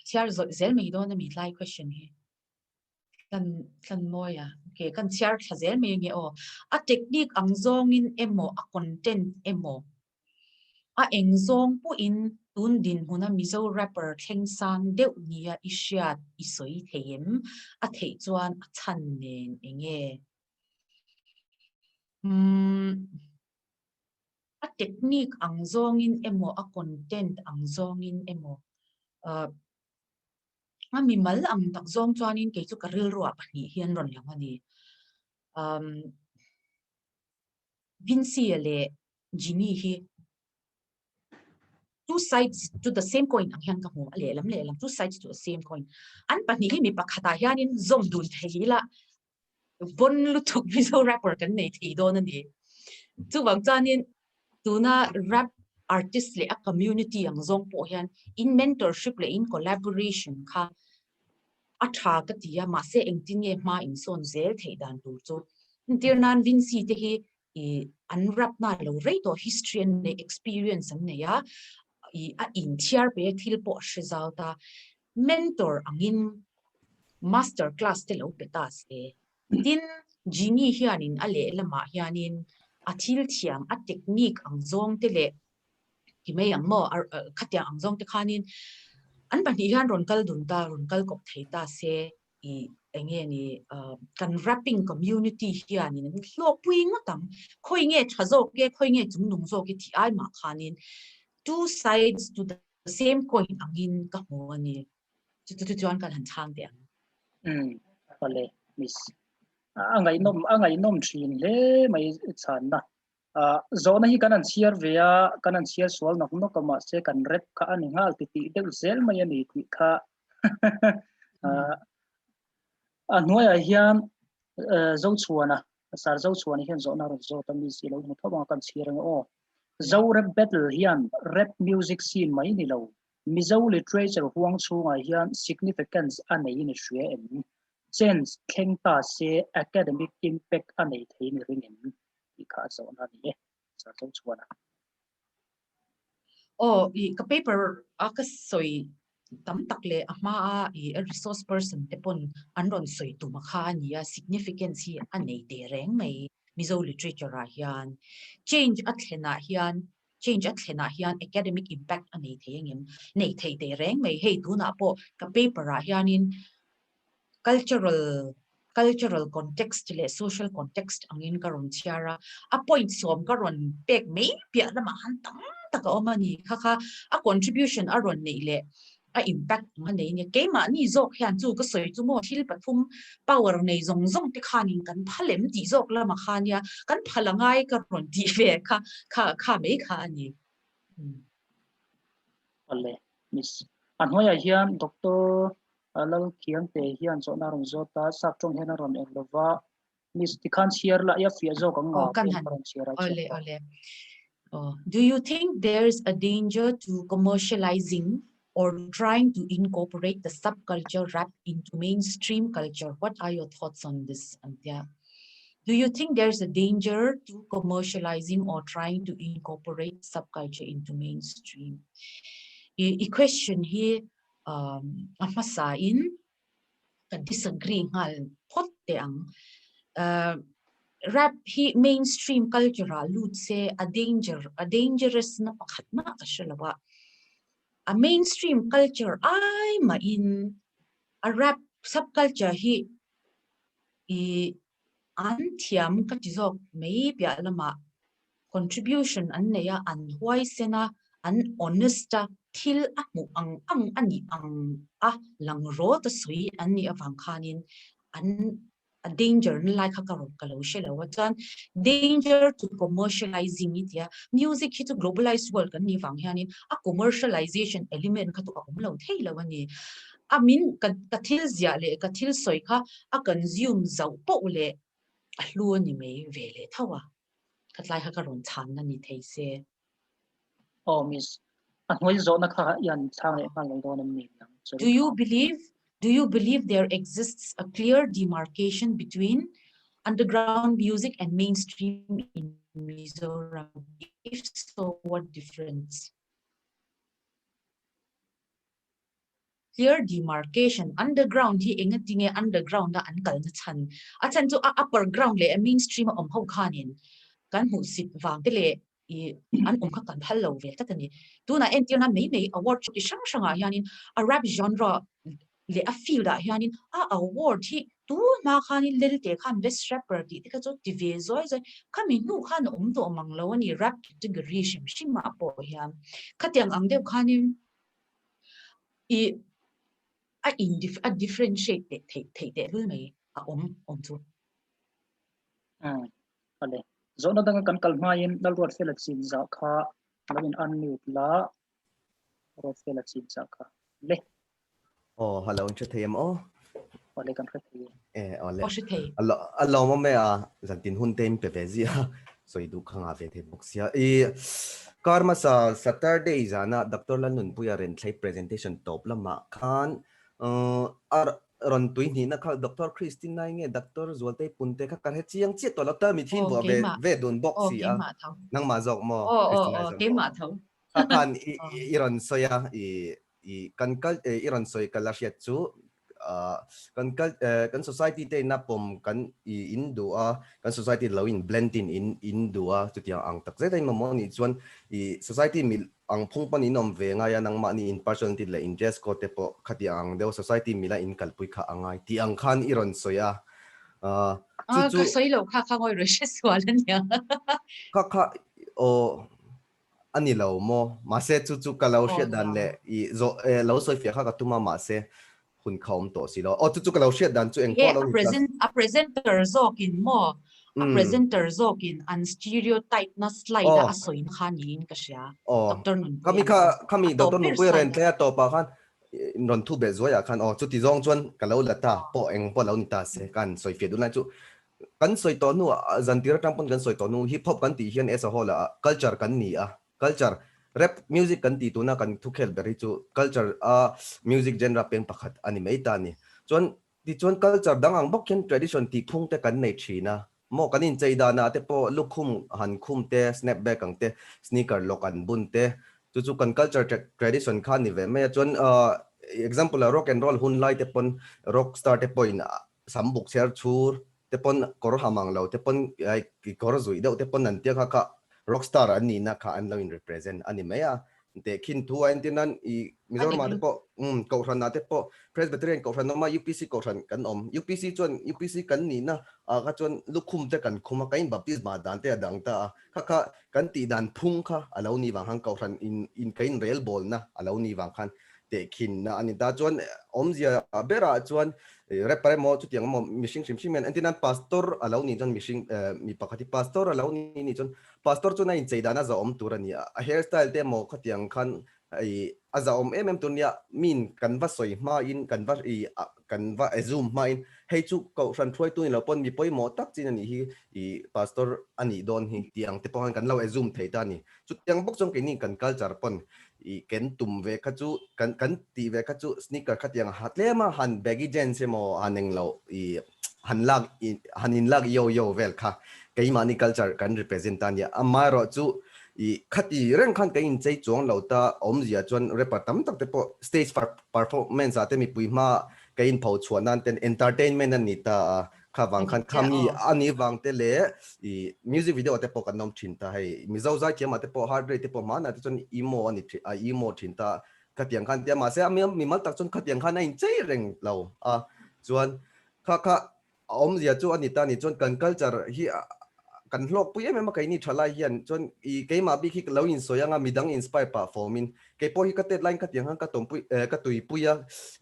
Chhiar zawih zel mai dawn a mi tlai question hi. Kan kan mawi a, okay, kan chhiar thla zel mai ange aw. A technique ang zawngin emaw, a content emaw, a eng zawng pawhin tun dinhmuna Mizo rapper thleng sang deuh nia i hriat i sawi thei em? A theih chuan a chhan nen enge? Umm. A technique ang zawngin emaw, a content ang zawngin emaw, ah. A mimal ang tak zawng chuanin kei chu ka rilruah pahnih hi an rawn lang a ni. Um, Vincy-a leh Jimmy hi two sides to the same coin ang hian ka hmu a lehlam lehlam two sides to the same coin. An pahnih hi mi pakhatah hianin zawm dun thei ila bon lutuk Mizo rapper kan nei thei dawn a ni. Chuvang chuanin tuna rap artist leh a community ang zawng pawh hian in mentorship leh in collaboration kha a tha ka ti a, mahse engtin nge hma insawn zel theih dan tur chu entir nan Vincy te hi i an rap na lo rei tawh history an nei experience an nei a i a inthiar pe thil pawh a hre zau ta mentor angin master class te lo pe ta se tin Genie hianin a lehlamah hianin a thil thiam a technique ang zawng te leh ti mai ang maw khatiang ang zawng te khanin an pahnih hian rawn kal dun ta rawn kal kawp thei ta se i enge ni kan rapping community hianin an hlawkpui ngawt ang. Khawi nge tha zawk e, khawi nge chungnung zawk e tih ai mah khanin two sides to the same coin angin ka hmu a ni. Chu chu chuan kan han chhang teh ang. Umm pale miss. A ngaihnawm a ngaihnawm thin hle mai chhanna. Zawhna hi kan han chhiar ve a, kan han chhiar sual nawk nawk a mahse kan rep kha a ni nghal ti tih deuh zel mai a ni tih kha a hnuaiah hian Zochhuana, Sir Zochhuana hian zawhna a rawn zawt a mi si lo hmu tho ang a kan chhiar ang e aw. Zo rap battle hian rap music scene mai ni lo, Mizo literature huang chhungah hian significance a nei ni hria em? Change thleng ta se academic impact a nei thei ni ring em? tih kha a zawhna a ni e, Sir Zochhuana. Aw, i ka paper a ka sawi tam tak leh a hma a i a resource person te pawn an rawn sawi tum a kha a ni a, significance hi a nei teh reng mai Mizo literature ah hian. Change a thlen ah hian change a thlen ah hian academic impact a nei thei engem? Nei thei teh reng mai, hei tunah pawh ka paper ah hianin cultural cultural context leh social context angin ka rawn chhiar a, a point sawm ka rawn pek mai piah lamah khan tam tak a awm a ni. Kha kha a contribution a rawn neih leh a impact ang a nei a nia. Keimahni zawk hian chu ka sawi chu maw thil pathum power nei zawng zawng te khanin kan phal em tih zawk lamah kha nia kan phal a ngai ka rawn tih ve kha kha kha mai kha a ni. Awle miss. A hnuaiah hian Doctor Lalkhiangte hian zawhna a rawn zawt a, sap tawng hian a rawn en lo va, miss tikhan chhiar la, ia fiah zawk ang nga pawh ka rawn chhiar a chhiar tawh. Awle, awle. Do you think there's a danger to commercializing or trying to incorporate the subculture rap into mainstream culture? What are your thoughts on this, Antia? Do you think there's a danger to commercializing or trying to incorporate subculture into mainstream? I, i question hi um, a hmasa in ka disagree nghal phawt teh ang. Uh, rap hi mainstream culture ah lut se a danger a dangerous na pakhat mah ka hre lo a. A mainstream culture ai mah in a rap subculture hi i an thiam ka ti zawk mai piah lamah contribution an nei a, an huaisen a, an honest a, thil a hmuh ang ang a nih ang a lang rawt a sawi an nih avang khanin an a danger na lai kha ka rawn ka lo hre lo a, chuan danger to commercializing i tia music hi chu globalized world kan nih vang hianin a commercialization element kha chu a awm lo thei lo a ni. A min ka ka thil ziah leh ka thil sawi kha a consume zauh poh leh a hlu a ni mai ve leh tho a, ka tlai kha ka rawn chhanna ni thei se. Aw miss, a hnuai zawhna kha i han chhang leh nghal lo dawn em ni ang chu? Do you believe do you believe there exists a clear demarcation between underground music and mainstream in Mizoram? If so, what difference? Clear demarcation, underground hi enga tinge underground a an kalna chhan? A chhan chu a upper ground leh a mainstream a awm ho khanin kan hmuhsit vang te leh i an awm kha kan phal lo ve tlat a ni. Tunah entirna mai mai award chu ti hrang hrangah hianin a rap genre leh a field ah hianin a award hi tu hma khanin Lelte khan best rapper tih te kha chu ti ve zawi zawi khami hnu khan a awm tawh mang lo a ni rap category hrim hrim ah pawh hian. Khatiang ang deuh khanin i a in a differentiate teh theih theih teh lul mai a awm awm chu. Umm ale zawhna danga kan kal hmain Lalruatfela chinzah kha lo in unmute la Ruatfela chinzah kha le. Aw hello in hre thei em aw? Awle kan hre thei e. E awle. Aw hre thei. A lawmawm e a zantin hun te in pe ve zia. Sawi duh kha ngah ve thei bawk sia. I kar hmasa Saturday zana Doctor Lalnunpuia Renthlei presentation tawp lamah khan a rawn tui hnihna kha Doctor Christina-i nge Doctor Zualtei Punte kha ka hre chiang chiah tawh lo ta mi thin vuah ve ve dun bawk si a. Nangmah zawk maw Christina-i zawk maw? Kha khan i rawn sawi a i I kan kal i rawn sawi kal a hriat chu kan kal kan society te ina pawm kan i in duh a, kan society lo in blend in in in duh a, chutiang ang tak zet a in mamawh anih chuan i society mil ang phung pawn in awm ve ngai a, nangmahni in personality leh in dress code te pawh khatiang ang deuh society mila in kalpui kha a ngai tih ang khan i rawn sawi a, chu chu. Ka sawi loh kha kha ngawi rawn hre sual a nia. Kha kha aw. A ni lo maw? Mahse chu chu ka lo hriat dan leh i zawh eh lo sawi fiah kha ka tum a mahse hun kha awm tawh si lo. Aw chu chu ka lo hriat dan chu eng pawh lo ni ta. A presenter zawkin maw? A presenter zawkin an stereotype na slide a a sawi na kha niin ka hria. Doctor Nunpuia Khami kha khami Doctor Nunpuia ren tlai a tawpah khan rawn thu beh zuaiah khan aw chuti zawng chuan ka lo la ta pawh eng pawh lo ni ta se ka han sawi fiah duh lai chu Kan sawi tawh hnu ah, zantir atang pawn kan sawi tawh hnu, hip hop kan tih hian as a whole ah culture kan ni a, culture, rap music kan tih tuna kan thukhel ber hi chu culture a music genre peng pakhat a ni mai ta a ni. Chuan tichuan culture dang ang bawk hian tradition tih phung te kan nei thin a, maw kan inchei danah te pawh lukhum han khum te, snap back ang te, sneaker lawk an bun te, chu chu kan culture tradition kha a ni ve mai a. Chuan example ah rock and roll hun lai te pawn rock star te pawhin sam buk chher chhur te pawn kawr ha mang lo te pawn kawr zuih deuh te pawn an tia kha kha rockstar an nihna kha an lo in represent a ni mai a. Tehkhin thu a entir nan i Mizoram ah te pawh umm Kohhran ah te pawh Presbyterian Kohhran awm a UPC Kohhran kan awm. UPC chuan UPC kan nihna ah kha chuan lukhum te kan khum a kan in baptisma dan te a dang ta a. Kha kha kan tih dan phung kha a lo nih vang khan Kohhran in in kan in relbawlna a lo nih vang khan tehkhinna a ni ta. Chuan awmzia berah chuan Rapper emaw chutiang emaw mihring hrim hrim hian entir nan pastor a lo nih chuan mihring mi pakhat hi pastor a lo nih nih chuan pastor chuan a inchei dan a zahawm tur a ni a, a hair style te emaw khatiang khan ih a zahawm em em tur a nia, min kan va sawi hmain kan va ih kan va assume hmain hei chu kohhran hruaitu ni lo pawn mi pawimawh tak chin a nih hi ih pastor a nih dawn hi tih ang te pawh khan kan lo assume thei ta a ni. Chutiang bawk chuan keini kan culture pawn I ken tum ve kha chu kan kan tih ve kha chu sneaker kha tiang ha tlem a han baggy jeans emaw han eng lo i han lak i han in lak yo yo vel kha keimahni culture kan represent ta nia amaherawh chu i khati reng khan kan inchei chuang lo ta awmzia chuan rapper tam tak te pawh stage performance ah te mipui hma ka in pho chhuah nan ten entertainment a ni ta a Kha vang khan kha mi a nih vang te leh i music video te pawh kan awm thin ta hei Mizo zaithiam ah te pawh heart rate te pawh hmanah te chuan emo a ni thin a emo thin ta khatiang khan tia mahse a mimal tak chuan khatiang khan a inchei reng lo a chuan kha kha a awmzia chu a ni ta ni chuan kan culture hi kan hlawkpui em em a keini thalai hian chuan i keimah bik hi ka lo insawi anga midang inspire pah fawmin Kei pawh hi ka tet laiin khatiang khan ka tawmpui eh ka tuipui a,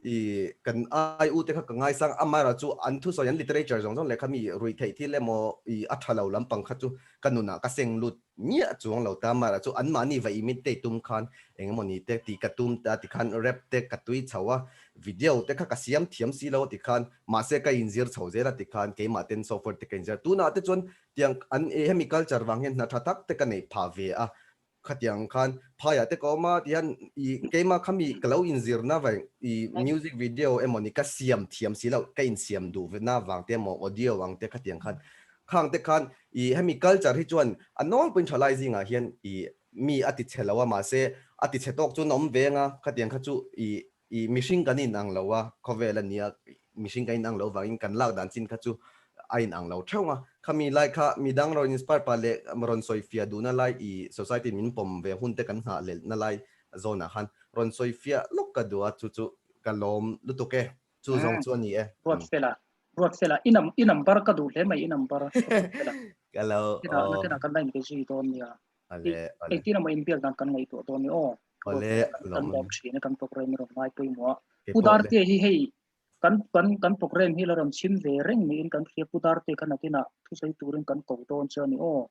ih kan ai u te kha ka ngaisang amaherawh chu an thusawi an literature zawng zawng leh kha mi ruih theih thil emaw ih a tha lo lampang kha chu ka nunah ka seng lut miah chuang lo ta amaherawh chu anmahni va imitate tum khan eng emaw ni te tih ka tum ta tikhan rap te ka tui chho a, video te kha ka siam thiam si lo tikhan mahse ka inzir chho zel a tikhan keimah ten software te ka inzir a, tunah te chuan tiang an hemi culture vang hian hna tha tak te ka neih phah ve a, Khatiang khan phaiah te ka awm a tihian i keimah kha mi ka lo inzirna vang i music video emaw ni ka siam thiam si loh ka insiam duh na vang te emaw audio ang te khatiang khan khang te khan i hemi culture hi chuan a nawlpuiin thalai zingah hian i mi a ti chhe lo a mahse a ti chhe tawk chuan a awm veng a khatiang kha chu i I mihring kan inang lo a, khawvel a nia, mihring kan inang lo vangin kan lak dan chin kha chu a inang lo theuh a. Khami lai kha midang rawn inspire pah leh rawn sawi fiah duhna lai i society min pawm ve hun te kan nghah lelhna lai zawnah khan rawn sawi fiah lawk ka duh a, chu chu ka lawm lutuk e, chu zawng chu a ni e. Ruatfela, Ruatfela, i nam i number ka duh hle mai i number, Ruatfela. Ka lo, aw. Nakinah kan la inbe zui dawn nia. Ale, ale. Engtin emaw inbiak dan kan ngaihtuah dawn ni aw. Ale, kan lawm thin a kan program rawn ngai pawimawh a. Pu Darte hi hei kan kan kan program hi la rawn chhim ve reng niin kan hria Pu Darte kha nakinah thusawi turin kan ko dawn chu a ni aw.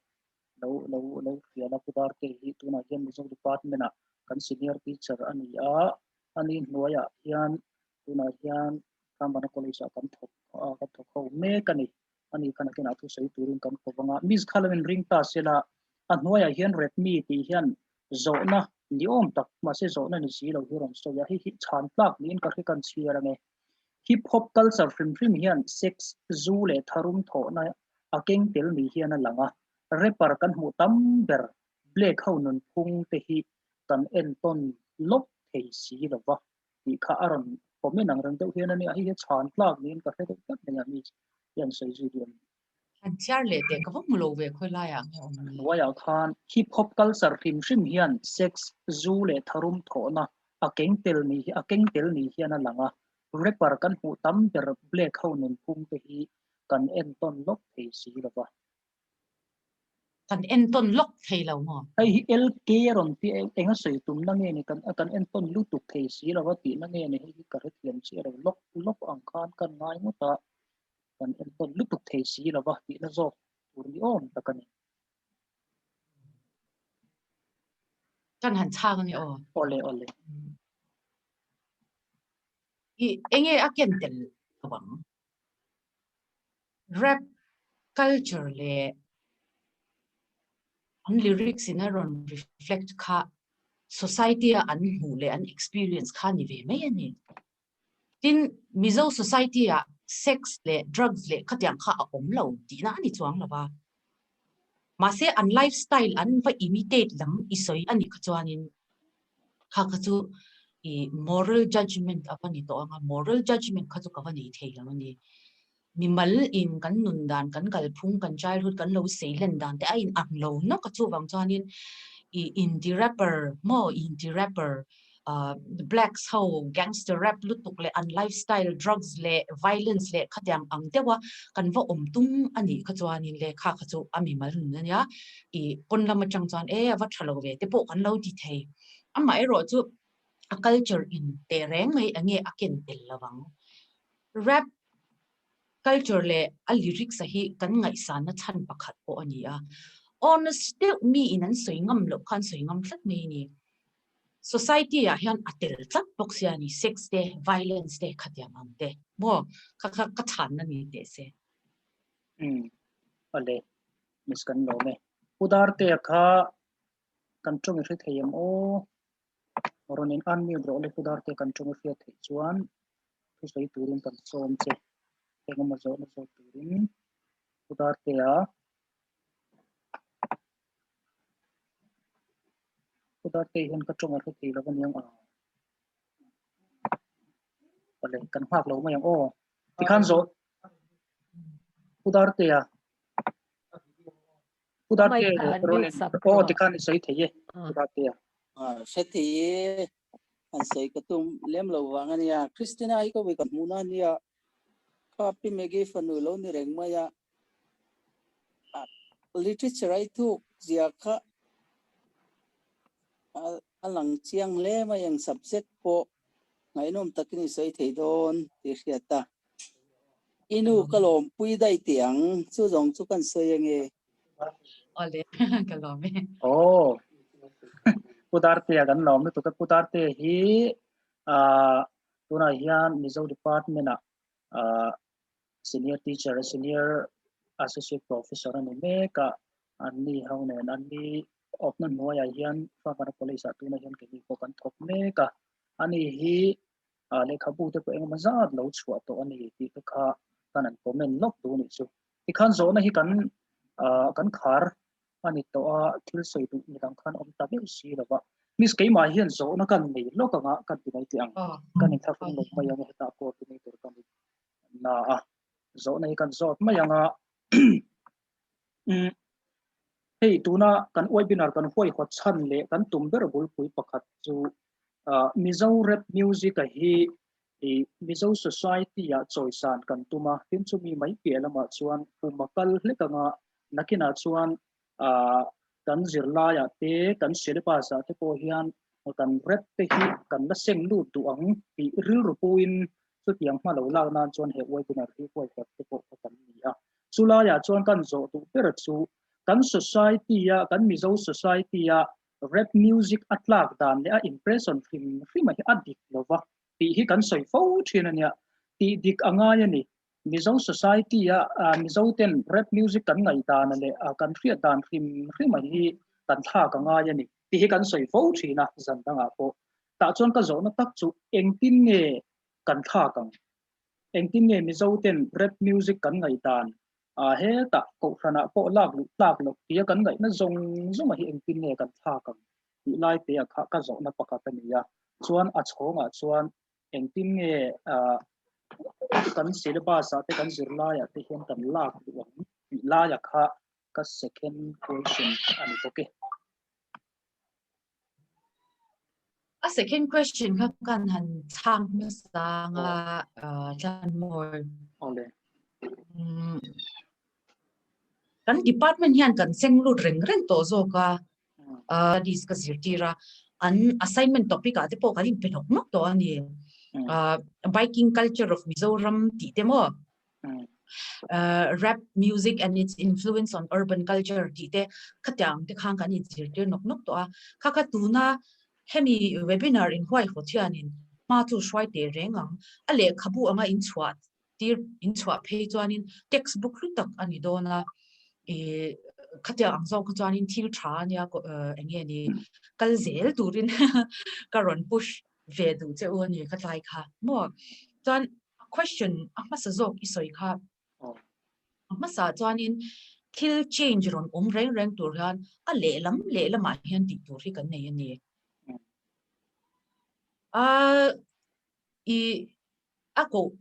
Lo lo lo hria la Pu Darte hi tunah hian Mizo department ah kan senior teacher a ni a, ani hnuaiah hian tunah hian Kambana College ah kan thawk kan thawk ho mek a ni. Ani khan a kenah thusawi turin kan kawp anga Miss kha lo inring ta sela a hnuaiah hian Redmi tih hian zawhna ni awm tak mahse zawhna ni si lo hi rawn sawi a, hei hi chhan tlak niin ka hre kan chhiar ange. Hip hop culture hrim hrim hian sex, zu leh tharum thawhna a keng tel ni hian a lang a, rapper kan hmuh tam ber Black ho nunphung te hi kan entawn lawk thei si lo va tih kha a rawn comment ang reng deuh hian a nia, hei hi chhan tlak niin ka hre deuh tlat mai a mi hian sawi zui duh a ni. Han chhiar leh teh ka va hmu lo ve khawi laiah nge awm ni? Hnuaiah khan hip hop culture hrim hrim hian sex, zu leh tharum thawhna a keng tel ni a keng tel ni hian a lang a, rapper kan hmuh tam ber black ho nunphung te hi kan entawn lawk thei si lo va. Kan entawn lawk thei lo maw? Hei hi LK a rawn ti eng a sawi tum na nge ni kan kan entawn lutuk thei si lo va tih na nge ni hei hi ka hrethiam chiah lo lawk lawk ang khan kan ngai ngawt a. Kan entawn lutuk thei si lo va tihna zawk tur ni awm tak a ni. Kan han chhang a ni aw. Awle awle. I enge a ken tel lo ang. Rap culture leh an lyrics in a rawn reflect kha society a an hmuh leh an experience kha ni ve mai a ni. Tin, Mizo society ah sex leh drugs leh khatiang kha a awm lo tihna a ni chuang lo va. Mahse an lifestyle an va imitate lam i sawi a nih kha chuanin kha kha chu i moral judgement a va ni tawh ang a, moral judgement kha chu ka va nei thei lo a ni. Mimal in kan nun dan, kan kalphung, kan childhood kan lo sei hlen dan te a in ang lo nawk a, chuvang chuanin i inti rapper maw inti rapper ah blacks ho gangster rap lutuk leh an lifestyle drugs leh violence leh khatiang ang deuh a kan va awm tum a nih kha chuanin le kha kha chu a mimal nun a nia i pawn lam atang chuan e a va tha lo ve te pawh kan lo ti thei amaherawhchu a culture in teh reng mai enge a ken tel lo ang. Rap culture leh a lyrics a hi kan ngaihsanna chhan pakhat pawh a ni a. Honest deuh mi in an sawi ngam loh kha an sawi ngam tlat mai a ni. Society ah hian a tel tlat bawk sia a ni, sex te, violence te khatiang ang te maw kha kha ka chhanna ni teh se. Umm awle miss kan lawm e. Pu Dartea kha kan tawng i hre thei em aw? Rawn in unmute rawh le Pu Dartea kan tawng i hriat theih chuan. Thusawi turin kan sawm che. Engemaw zawhna zawk turin Pu Dartea Pu Dartea hian ka tawng a hre thei lo a niang a. Awle kan nghak lo mai ang aw. Tikhan zawh Pu Dartea Pu Dartea rawn in aw tikhan i sawi thei e Pu Dartea. Hre thei e. An sawi ka tum lem lo vang a nia. Christina hi ka ui ka hmuh na a nia. Kha Pi Maggie fanu lo ni reng mai a. Literature ai thuk zia kha a lang chiang hle mai ang subject pawh ngaihnawm takin i sawi thei dawn tih hriat a. I nu ka lawmpui daih tih ang chu zawng chu kan sawi ange. Awle ka lawm e. Aw Pu Dartea kan lawm lutuk a Pu Dartea hi ah tunah hian Mizo department ah ah senior teacher senior associate professor a ni mek a an ni ho nen an ni awpna hnuaiah hian Farmer College ah tunah hian keini pawh kan thawk mek a ani hi ah lehkhabu te pawh engemaw zat lo chhuah tawh a ni tih te kha kan an comment lawk duh a nih chu. Tikhan zawhna hi kan ah kan khar a ni tawh a, thil sawi duh ni dang khan awm ta meuh si lo va. Miss keimah hian zawhna kan nei lawk anga kan ti mai teh ang. Kan inthlahrung lo mai ang e hetah coordinator ka ni na a. Zawhna hi kan zawt mai anga umm hei tuna kan webinar kan huaihawt chhan leh kan tum ber bulpui pakhat chu ah Mizo rap music a hi I Mizo society ah chawisan kan tum a, tin chumi mai piah lamah chuan kum a kal hlek anga nakinah chuan ah kan zirlaiah te kan syllabus ah te pawh hian kan rep te hi kan la seng lut duh ang tih rilru puin chutiang hma lo lak nan chuan he webinar hi huaihawt te pawh kha kan ni a. Chulaiah chuan kan zawh duh ber chu kan society a kan Mizo society a rap music a tlak dan leh a impression hrim hrim a hi a dik lova tih hi kan sawi fo thin a nia. Tih dik a ngai a ni. Mizo society a Mizo ten rap music kan ngaihdan leh kan hriat dan hrim hrim a hi kan thlak a ngai a ni tih hi kan sawi fo thin a zan dangah pawh. Tah chuan ka zawhna tak chu engtin nge kan thlak ang? Engtin nge Mizo ten rap music kan ngaihdan hetah kohhranah pawh lak luh tlak loh tia kan ngaihna zawng zawng a hi engtin nge kan thlak ang tih lai te ah kha ka zawhna pakhat a ni a. Chuan a chhawngah chuan engtin nge kan syllabus ah te kan zirlaiah te hian kan lak duh ang tih laia kha ka second question a ni bawk e. A second question kha kan han chhang hmasa anga tlan mawi. Awle. Kan department hian kan seng lut reng reng tawh zawk a, studies ka zirtir a, an assignment topic ah te pawh kan inpe hnawk hnawk tawh a ni. Biking culture of Mizoram tih te maw, rap music and its influence on urban culture tih te khatiang te khan kan inzirtir nawk nawk tawh a. Kha kha tuna hemi webinar inhuaihawt hianin hma chu hruai teh reng ang, a lehkhabu anga inchhuah tir in chhuah phei chuanin textbook hlu tak a ni dawn a, ih khatiang ang zawk kha chuanin thil tha a nia eng nge ni kal zel turin ka rawn push ve duh che u a ni kha tlai kha maw. Chuan question a hmasa zawk i sawi kha a hmasa chuanin thil change rawn awm reng reng tur hian a lehlam lehlamah hian tih tur hi kan nei a ni. A ih a koh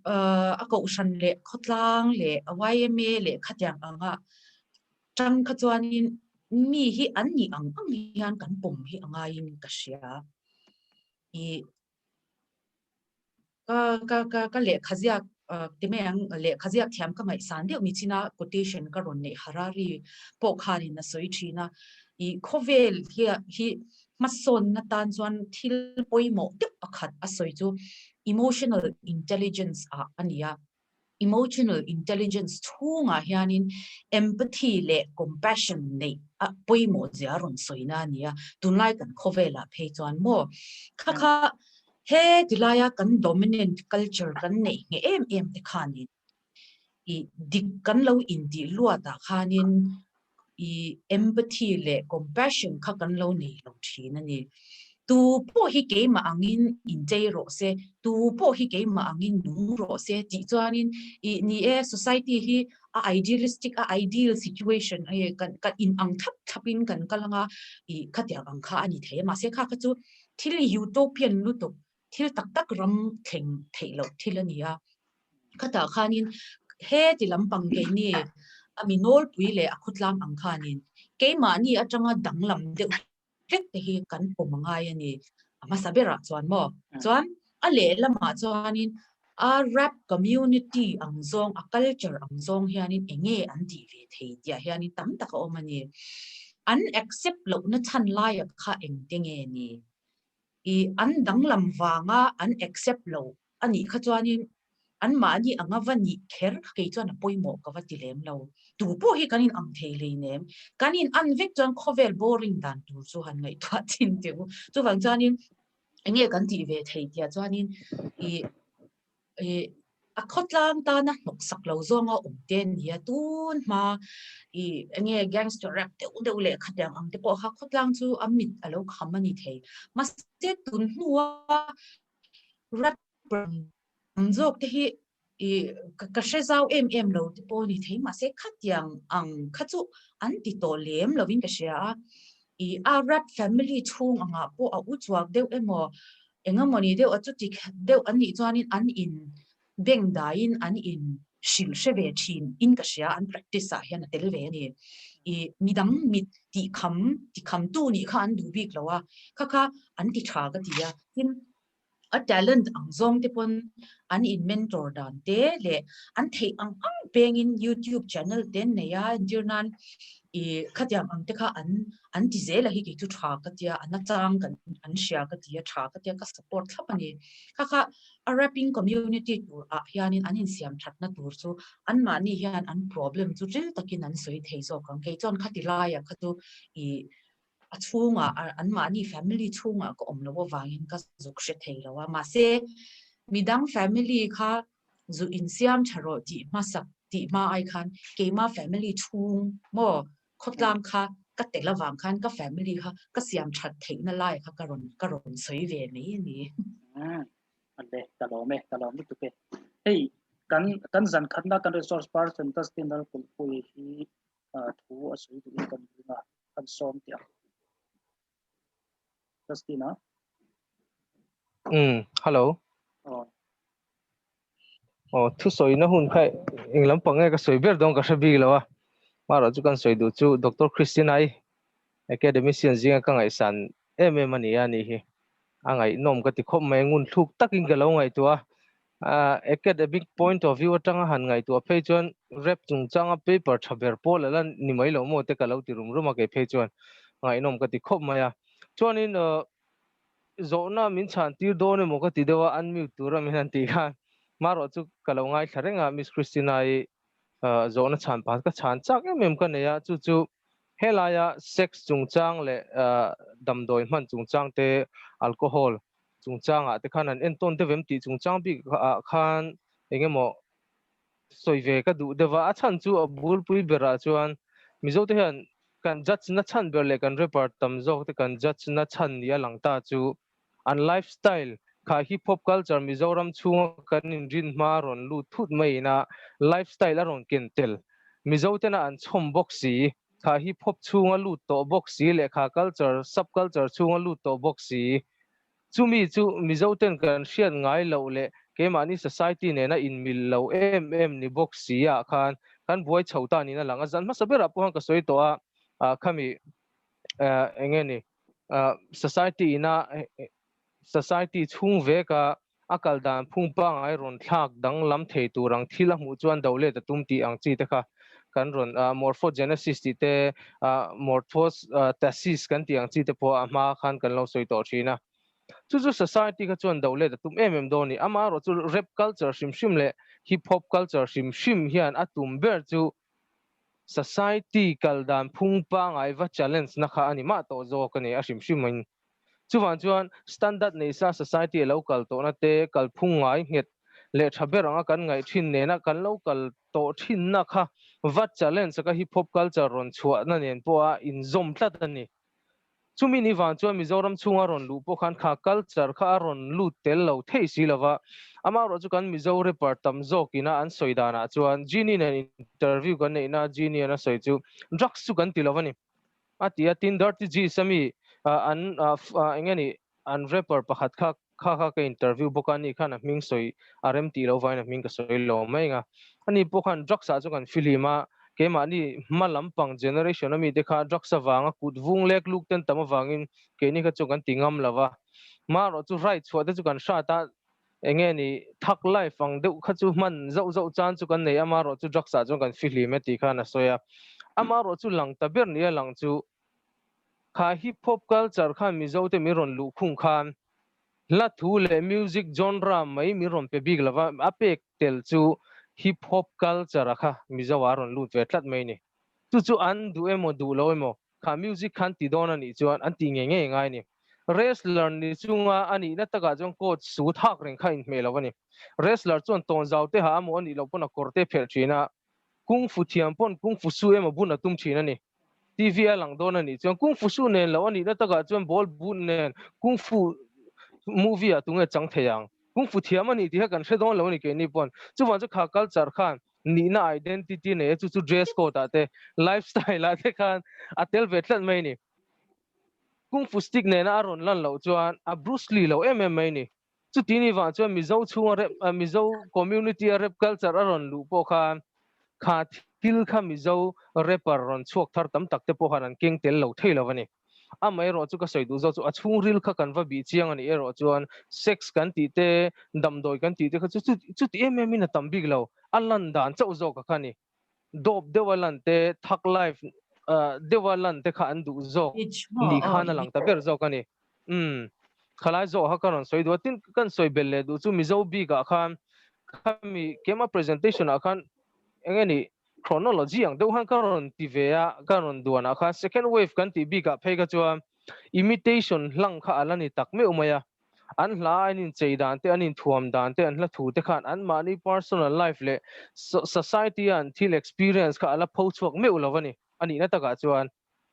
a kohhran leh khawtlang leh a YMA leh khatiang anga tang kha chuanin mi hi an nih ang ang hian kan pawm hi a ngaiin ka hria. Ih ka ka ka ka lehkha ziak ti mai ang lehkha ziak thiam ka ngaihsan deuh ni chin a quotation ka rawn neih Harari pawh khanin a sawi thin a ih khawvel hi hi hmasawnna tan chuan thil pawimawh deuh pakhat a sawi chu emotional intelligence ah a ni a. Emotional intelligence chhungah hianin empathy leh compassion neih a pawimawh zia a rawn sawina a ni a. Tunlai kan khawvelah phei chuan maw kha kha he tilaia kan dominant culture kan neih ngheh em em te khanin ih dik kan lo intih luatah khanin i empathy leh compassion kha kan lo nei lo thin a ni. Tu pawh hi keimah angin inchei rawh se, tu pawh hi keimah angin nung rawh se tih chuanin i ni e society hi a idealistic a ideal situation hei kan kan in ang thlap thlapin kan kal anga i khatiang ang kha a ni thei a mahse kha kha chu thil utopian lutuk thil tak tak ram thleng theih loh thil a ni a. Khatah khanin he ti lampang keini a mi nawlpui leh a khawtlang ang khanin keimahni atanga danglam deuh hlek te hi kan pawm a ngai a ni. A hmasa berah chuan maw? Chuan a lehlamah chuanin a rap community ang zawng, a culture ang zawng hianin eng nge an tih ve thei tihah hianin tam tak a awm a ni. An accept lohna chhan laiah kha engte nge ni? I an danglam vanga an accept lo a nih kha chuanin anmahni anga va nih kher kha kei chuan a pawimawh ka va ti lem lo. Tu pawh hi kan in ang thei hleinem. Kan in an vek chuan khawvel boring dan tur chu han ngaihtuah thin teh u. Chuvang chuanin eng nge kan tih ve thei tihah chuanin i i a khawtlang tana hnawksak lo zawnga awm te a ni a, tun hma i eng nge gangster rap deuh deuh leh khatiang ang te pawh kha khawtlang chu a mit a lo kham a ni thei. Mahse tun hnua rapper ang zawk te hi i ka hre zau em em lo te pawh a ni thei mahse khatiang ang kha chu an ti tawh lem lovin ka hria a, i a rap family chhung angah pawh a uchuak deuh emaw eng emawni deuh a chuti deuh an nih chuanin an in beng daiin an in hrilh hre ve thin in ka hria an practice ah hian a tel ve a ni. I midang mit tih kham ti kham tu nih kha an duh bik lo a, kha kha an ti tha ka ti a, tin a talent ang zawng te pawn an in mentor dan te leh an theih ang ang pengin YouTube channel te an nei a entir nan i khatiang ang te kha an an ti zel a hi kei chu tha ka tia a nachang kan an hria ka tia tha ka tia ka support thlap a ni. Kha kha a rapping community tur ah hianin an insiam thatna tur chu anmahni hian an problem chu ril takin an sawi thei zawk ang. Kei chuan khati laia kha chu i a chhungah anmahni family chhungah ka awm loh avangin ka zuk hre thei lo a mahse midang family kha. zu insiam tha rawh tih hmasak tih hma ai khan keima family chhung maw khawtlang kha ka tel avang khan ka family kha ka siam that theihna lai kha ka rawn ka rawn sawi ve mai a ni. Ale ka lawm e ka lawm lutuk e. Hei kan kan zan khatna kan resource person Dustin Lalkulhpuii hi thu a sawi duhin kan ring a kan sawm teh ang. Justin a. Hello. Oh. Oh, thu sawi na hun kha eng lampang nge ka sawi ber dawn ka hre bik lo a. Mara chu kan sawi duh chu Dr. Christine ai academician zinga ka ngaihsan em em a ni a ni hi. A ngaihnawm ka ti khawp mai ngun thluk takin ka lo ngaihtuah a. Academic point of view atanga han ngaihtuah phei chuan rap chungchanga paper tha ber pawl ala ni mai lo maw te ka lo ti rum rum a kei phei chuan ngaihnawm ka ti khawp mai a. Chuanin zawhna min chhan tir dawn emaw ka ti deuh a unmute tura min han tih khan marawh chu ka lo ngaithla reng a Miss Christina-i zawhna chhan pakhat ka chhan chak em em ka nei a chu chu helaia sex chungchang leh damdawi hman chungchang te alcohol chungchangah te khan an entawn deuh em tih chungchang bik ah khan eng emaw sawi ve ka duh deuh a, a chhan chu a bulpui berah chuan Mizo te hian kan judge na chhan ber leh kan rapper tam zawk te kan judge na chhan ni a lang ta chu an lifestyle kha hip hop culture Mizoram chhunga kan inrin hma a rawn lut thut maiin a lifestyle a rawn ken tel Mizo tena an chhawm bawk si kha hip hop chhunga lut tawh bawk si leh kha culture sub culture chhunga lut tawh bawk si Chumi chu Mizo ten kan hriat ngai loh leh keimahni society nena inmil lo em em ni bawk si ah khan kan buai chho ta niin a lang a. Zan hmasa berah pawh khan ka sawi tawh a, ah khami eng nge ni society ina society chhung veka a kal dan phung pangngai rawn thlak danglam thei tur ang thil a hmuh chuan do let a tum tih ang chi te kha kan rawn morphogenesis tih te morphostasis kan tih ang chi te pawh a hma khan kan lo sawi tawh thin a. Chu chu society kha chuan do let a tum em em dawn a ni. Amaherawh chu rap culture hrim hrim leh hip hop culture hrim hrim hian a tum ber chu society kal dan phung pangngai va challenge na kha a ni mah tawh zawk a ni a hrim hrim in. Chuvang chuan standard nei sa society a lo kal tawhna te, kalphung ngai nghet leh tha ber anga kan ngaih thin nena kan lo kal tawh thinna kha va challenge aka hip hop culture rawn chhuahna nen pawha inzawm tlat a ni. Chumi ni vang chuan Mizoram chhunga rawn luh pawh khan kha culture kha a rawn lut tel lo thei si lova, amaherawh chu kan Mizo rapper tam zawkina an sawi danah chuan Genie nen interview kan neihna Genie an a sawi chu drugs chu kan ti lo a ni. A ti a, tin Dirty G's ami an eng nge ni an rapper pakhat kha kha kha ka interview bawk a, ani khan a hming sawi a rem tih loh vangin a hming ka sawi lo mai ang a. Ani pawh khan drugs ah chu kan fihlim a, keimahni hma lampang generation ami te kha drugs avanga kut vung lek luk ten tam avangin keini kha chu kan ti ngam lo va. Marawh chu right chhuah te chu kan hrat a, eng nge ni thug life ang deuh kha chu hman zauh zauh chan chu kan nei a, amaherawh chu drugs ah chuan kan fihlim e tih khan a sawi a. Amaherawh chu lang ta ber nia lang chu kha hip hop culture khan Mizo te min rawn luh khung khan hla thu leh music genre mai min rawn pe bik lova, a pek tel chu hip hop culture a kha Mizo ah a rawn lut ve tlat mai ni. Chu chu an duh emaw duh lo emaw kha music khan ti dawn a nih chuan an tih ngei ngei ngai a ni. Wrestler ni chunga a nihna takah chuan coach su thak reng kha inhmeh lo a ni. Wrestler chuan tawnzau te ha emaw a nih loh pawn a kawr te phelh thin a, kung fu thiam pawn kung fu su emaw bun a tum thin a ni. TV a lang dawn a nih chuan kung fu su nen loh a nihna takah chuan ball boot nen kung fu movie ah tunge chang thei ang. Kung fu thiam a nih tih kha kan hre dawn lo a ni keini pawn. Chuvang chu kha culture khan nihna identity nei a chu chu dress code ah te lifestyle ah te khan a tel ve tlat mai a ni. Kung fu stick nena a rawn lan loh chuan a Bruce Lee lo em em mai a ni. Chuti ni vang chuan Mizo chhunga rap Mizo community a rap culture a rawn luh pawh khan kha thil kha Mizo rapper rawn chhuak thar tam tak te pawh khan an keng tel lo thei lo a ni. Amaherawh chu ka sawi duh zawk chu a chhungril kha kan va bih chiang a nih erawh chuan sex kan tih te, damdawi kan tih te kha chu chuti em em in a tam bik lo, a lan dan chauh zawk a kha a ni. Dawp deuh a lan te, thug life deuh a lan te kha an duh zawk ni khan a lang ta ber zawk a ni. Umm khalai zawh kha ka rawn sawi duh a, tin kan sawi belh leh duh chu Mizo bik ah khan khami keimah presentation ah khan eng nge ni chronology ang deuh khan ka rawn ti ve a, ka rawn duan ah khan second wave kan tih bik ah phei kha chuan imitation hlang kha a la ni tak meuh mai a. An hla a an inchei dan te, an inthuam dan te, an hla thu te khan anmahni personal life leh society a an thil experience kha a la pho chhuak meuh lo a ni. A nihna takah chuan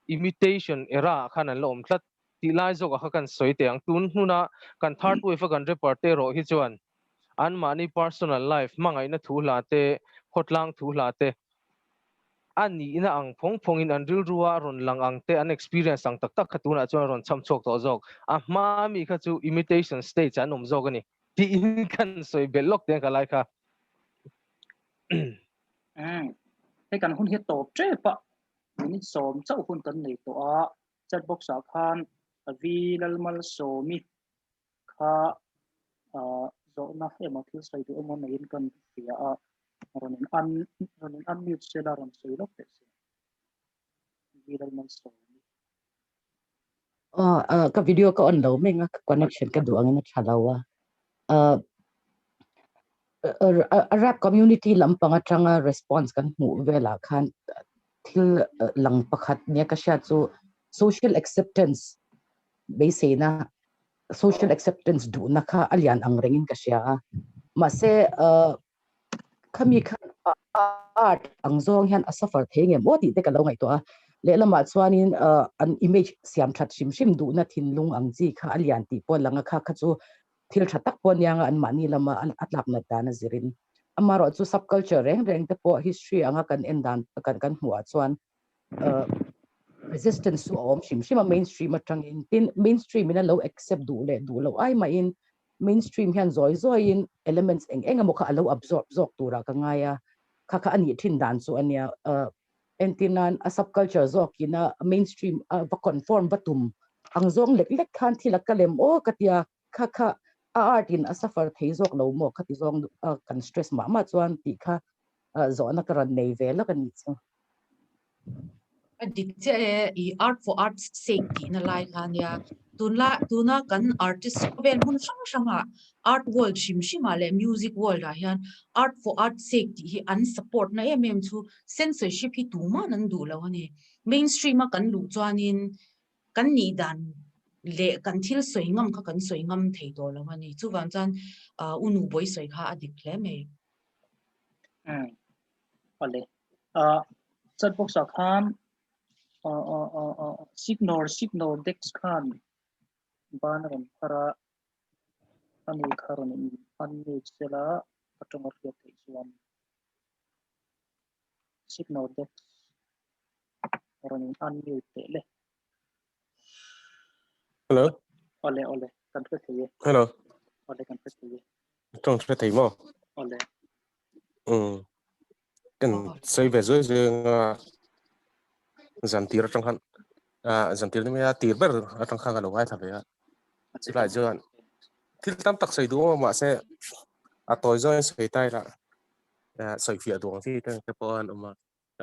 imitation era ah khan an la awm tlat tih lai zawkah kha kan sawi teh ang. Tun hnuna kan third wave a kan rapper te erawh hi chuan anmahni personal life hmangaihna thu hla te, khawtlang thu hla te, a nihna ang phawng phawngin an rilrua a rawn lang ang te, an experience ang tak tak kha tunah chuan a rawn cham chhuak tawh zawk. A hma mi kha chu imitation stage ah an awm zawk a ni tiin kan sawi belh lawk teh ang ka lai kha. Umm, hei kan hun hi a tawp tep a, minute sawm chauh hun kan nei tawh a, chat box ah khan V Lalmalsawmi kha zawhna emaw thil sawi duh emaw neiin kan hria a, rawn in un rawn in unmute sela rawn sawi lawk teh se. V Lalmalsawmi. Aw, ka video ka on lo meng a, ka connection ka duh angin a tha lo a. A rap community lampang atanga response kan hmuh velah khan thil lang pakhat nia ka hriat chu social acceptance beiseina social acceptance duhna kha a lian ang rengin ka hria a. Mahse khami kha art ang zawng hian a suffer thei ngem aw tih te ka lo ngaihtuah a. Lehlamah chuanin an image siam that hrim hrim duhna thinlung ang chi kha a lian tih pawh a lang a, kha kha chu thil tha tak pawh aniang a anmahni lama a tlak nat dan a zirin. Amaherawhchu subculture reng reng te pawh history anga kan en dan kan kan hmuh ah chuan resistance chu a awm hrim hrim a mainstream atangin tin mainstream in a lo accept duh leh duh loh ai mahin mainstream hian zawi zawiin elements eng eng emaw kha a lo absorb zawk turah ka ngai a, kha kha a nih thin dan chu a nia. Entir nan a subculture zawkin a mainstream a va conform va tum ang zawng lek lek khan thil a ka lem aw ka tia kha kha a art in a suffer thei zawk lo maw kha ti zawng kan stress mah mah chuan tih kha zawhna ka rawn nei ve lawk a nih chu. A dik chiah e, i art for art's sake tihna lai kha nia. Tunla tuna kan artist khawvel hmun hrang hrangah art world hrim hrimah leh music world ah hian art for art's sake tih hi an support na em em chu censorship hi tuman an duh lo a ni. Mainstream a kan luh chuanin kan nih dan leh kan thil sawi ngam kha kan sawi ngam thei tawh lo a ni. Chuvang chuan u Nubawi sawi kha a dik hle mai. Umm awle ah chat box ah khan ah ah ah ah signal signal dex khan ban a rawn phar a ani kha rawn in unmute sela ka tawng a hriat theih chuan signal dex rawn in unmute teh le. Hello. Awle awle kan hre thei e. Hello. Awle kan hre thei e. Tawng hre thei maw? Awle. Um. Kan sawi ve zui zui nga zan tir atang khan a zan tir ni mai a tir ber atang khan ka lo ngaithla ve a. Chulai chuan thil tam tak sawi duh mahse a tawi zawngin sawi ta ila sawi fiah duh ang chi te pawh an awm a.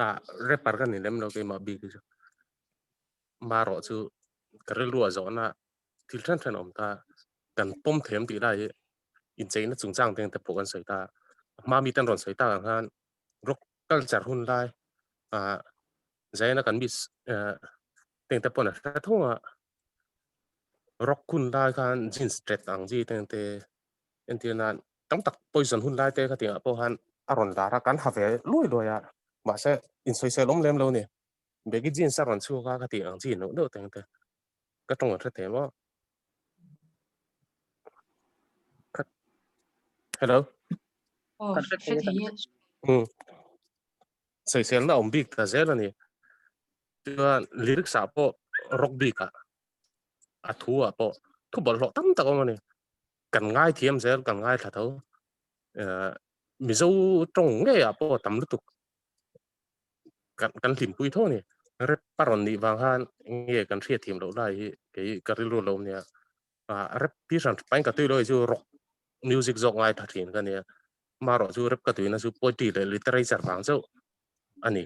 A rapper ka ni lem lo keimah bik hi chu. Marawh chu ka rilru a zawhna thil then then a awm ta, kan pawm them tih lai hi incheina chungchang te pawh kan sawi ta, a hma miten rawn sawi tak ang khan rock culture hun lai ah Zion-a kan miss teng te pawn a hre thung a, rock hun lai khan jeans tet ang chi teng te entir nan tam tak poison hun lai te kha tiangah pawh khan a rawn lar a, kan ha ve luai luai a, mahse insawisel awm lem lo a ni. Baggy jeans a rawn chhuak a ka tih ang chi neuh neuh teng te ka tawng an hre thei maw? Hello. Aw, hre thei e. Um. Sawiselna awm bik ta zel a ni. Chuan lyrics ah pawh rock bik ah a thu ah pawh thu bawlhhlawh tam tak awm a ni. Kan ngai thiam zel kan ngaithla tho. Mizo tawng ngei ah pawh tam lutuk. Kan kan hlimpui tho a ni. Rep a rawn nih vang khan nge kan hriat thiam loh lai hi kei ka rilru lo nia. Ah rep pi hran pain ka tui lo hi chu rock music zawk ngai tha thin ka nia. Marawh chu rep ka tuina chu poetry leh literature vang chauh a ni.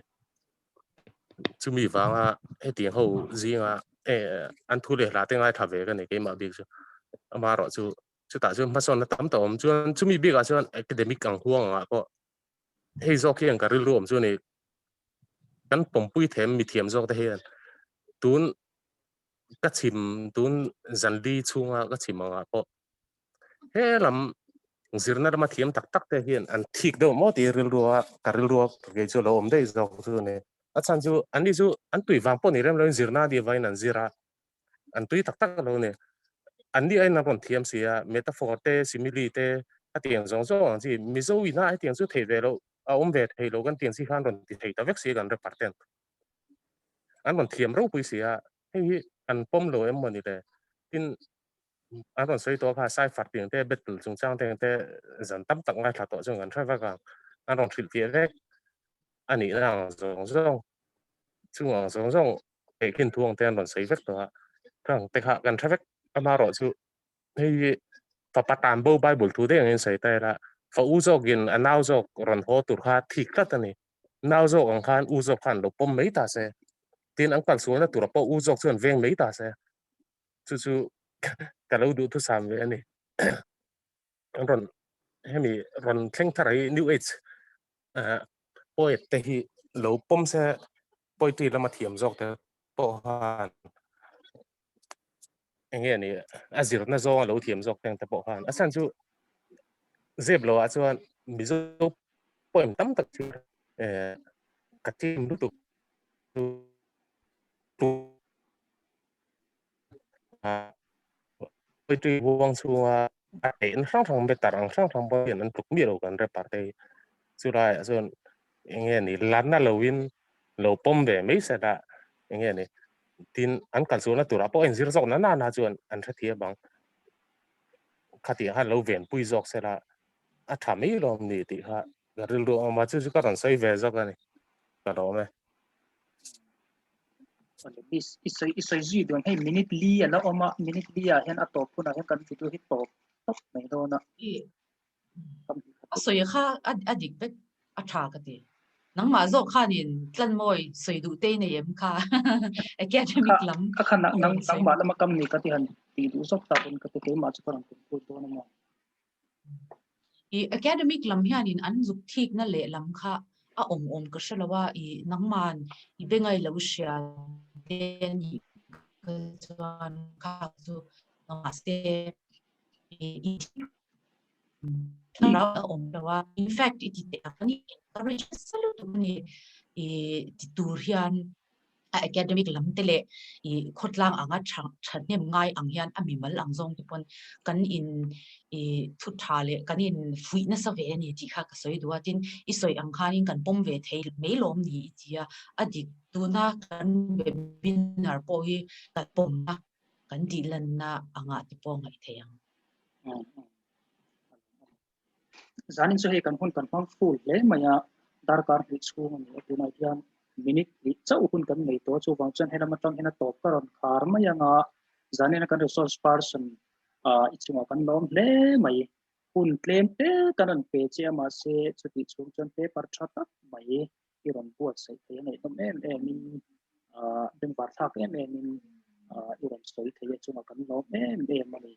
Chumi vanga hetiang ho zinga eh an thu leh hla te ngai tha ve ka ni keimah bik chu. Amarawh chu chutah chuan hmasawnna tam tak a awm chuan chumi bikah chuan academic ang huang angah pawh hei zawk hian ka rilru awm chu ni kan pawmpui them mithiam zawk te hian tun ka chhim tun zanli chhunga ka chhim angah pawh. He lam zirna lama thiam tak tak te hian an thik deuh maw tih rilrua ka rilrua kei chu lo awm daih zawk chu a ni. A chhan chu an ni chu an tui vang pawh ni rem loin zirna a nih avangin an zir a, an tui tak tak lo ni. An ni aiin an rawn thiam si a, metaphor te, simile te a tiang zawng zawng ang chi Mizo ina hetiang chu theih ve loh a awm ve thei lo kan tiang chi khan rawn ti thei ta vek si a kan rapper ten. An rawn thiam ropui si a, hei hi an pawm lo em mawni le? Tin, an rawn sawi tawh kha Cypher tiang te battle chungchang te ang te zan tam tak ngaithla tawh chuan kan hre vek ang. An rawn hrilhfiah vek a nihna ang zawng zawng chung ang zawng zawng tehkhin thu ang te an rawn sawi vek tawh a. Khang te kha kan hre vek amaherawh chu hei hi fapa tan bo Bible thu daih angin sawi ta ila fa u zawkin a nau zawk rawn haw tur kha thik tlat a ni. Nau zawk ang khan u zawk khan lo pawm mai ta se. Tin an kalsualna tura pawh u zawk chuan veng mai ta se. Chu chu ka lo duh thusam ve a ni. An rawn hemi rawn thleng thar hi New Age poet te hi lo pawm se poetry lama thiam zawk te pawh khan eng nge ni a zirna zawng a lo thiam zawk teng te pawh khan a chhan chu zep lo ah chuan Mizo poem tam tak chu ka thiam lutuk Poetry huang chhunga a theihna hrang hrang better ang hrang hrang pawh hian an tluk miah lo kan rapper te hi. Chulaiah chuan eng nge ni lanna loin lo pawm ve mai se la eng nge ni tin an kal chhuahna turah pawh a inzir zawk na na chuan an hrethiam ang. Khatiang khan lo venpui zawk se la a tha mai lawm ni tih kha ka rilru a awm a, chu chu ka rawn sawi ve zawk a ni ka lawm e. I sawi i sawi zui dawn hei minute li a la awm a minute li ah hian a tawp hunah hian kan video hi tawp tawp mai dawn a. A sawi kha a dik vek a tha ka ti. Nangmah zawk khanin tlanmawi sawi duh te nei em kha academic lam. Kha kha nangmah lama kam ni ka ti han ti duh zawk tak in ka ti keimah chu ka rawn conclude dawn a maw. I academic lam hianin an zuk thikna leh lam kha a awm awm ka hre lo a, i nangman i bengai lo hria te a nih ka chuan kha chu mahse i thlarau a awm lo a, in fact i ti teh ang a ni encourage nasa lutuk a ni i ti tur hian a academic lam te leh i khawtlang anga tha thahnem ngai ang hian a mimal ang zawng te pawn kan in i thu tha leh kan in fuih nasa ve a ni tih kha ka sawi duh a, tin i sawi ang khanin kan pawm ve thei mai lawm ni i ti a, a dik tuna kan webinar pawh hi kan pawmna kan tih lanna angah te pawh ngaih theih ang. Zanin chu hei kan hun kan hmang full hle mai a, darkar hnih chhung a ni a, tunah hian minute hnih chauh hun kan nei tawh a, chuvang chuan helam atang hian a tawp ka rawn khar mai ang a, zanin a kan resource person ah i chungah kan lawm hle mai, hun tlem te kan rawn pe che a mahse chutih chhung chuan paper tha tak mai i rawn buatsaih thei a ngaihnawm em em in ah bengvar thlak em em in ah i rawn sawi thei a chungah kan lawm em em a ni.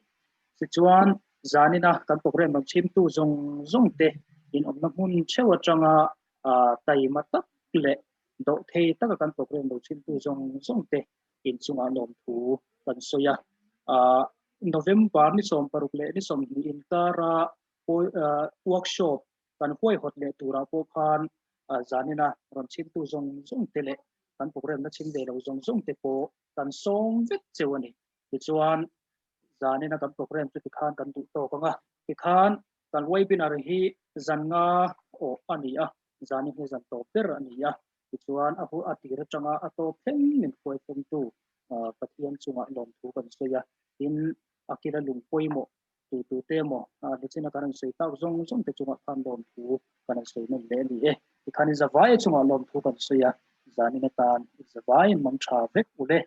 Tichuan zanina kan program rawn chhimtu zawng zawng te in awmna hmun theuh atanga ah taima tak leh dawh thei taka kan program lo chhimtu zawng zawng te in chungah lawmthu kan sawi a. Ah November ni 16 leh ni 20 inkara workshop kan huaihawt leh turah pawh khan zanina rawn chhimtu zawng zawng te leh kan program la chhim ve lo zawng zawng te pawh kan sawm vek cheu a ni. Tichuan zanina kan program chu tikhan kan duh tawk ang a, tikhan kan webinar hi zan nga awh a ni a, zanin hi zan tawp ber a ni a, tichuan a hu a tir atanga a tawp thleng min hruai thlengtu Pathian chungah lawmthu kan sawi a, tin a kila lung pawimawh tu tu te emaw nichin a kan rawn sawi tak zawng zawng te chungah khan lawmthu kan rawn sawi nawn leh a ni e. Tikhan i zavai chungah lawmthu kan sawi a, zanin atan i zavai mang tha vek u le.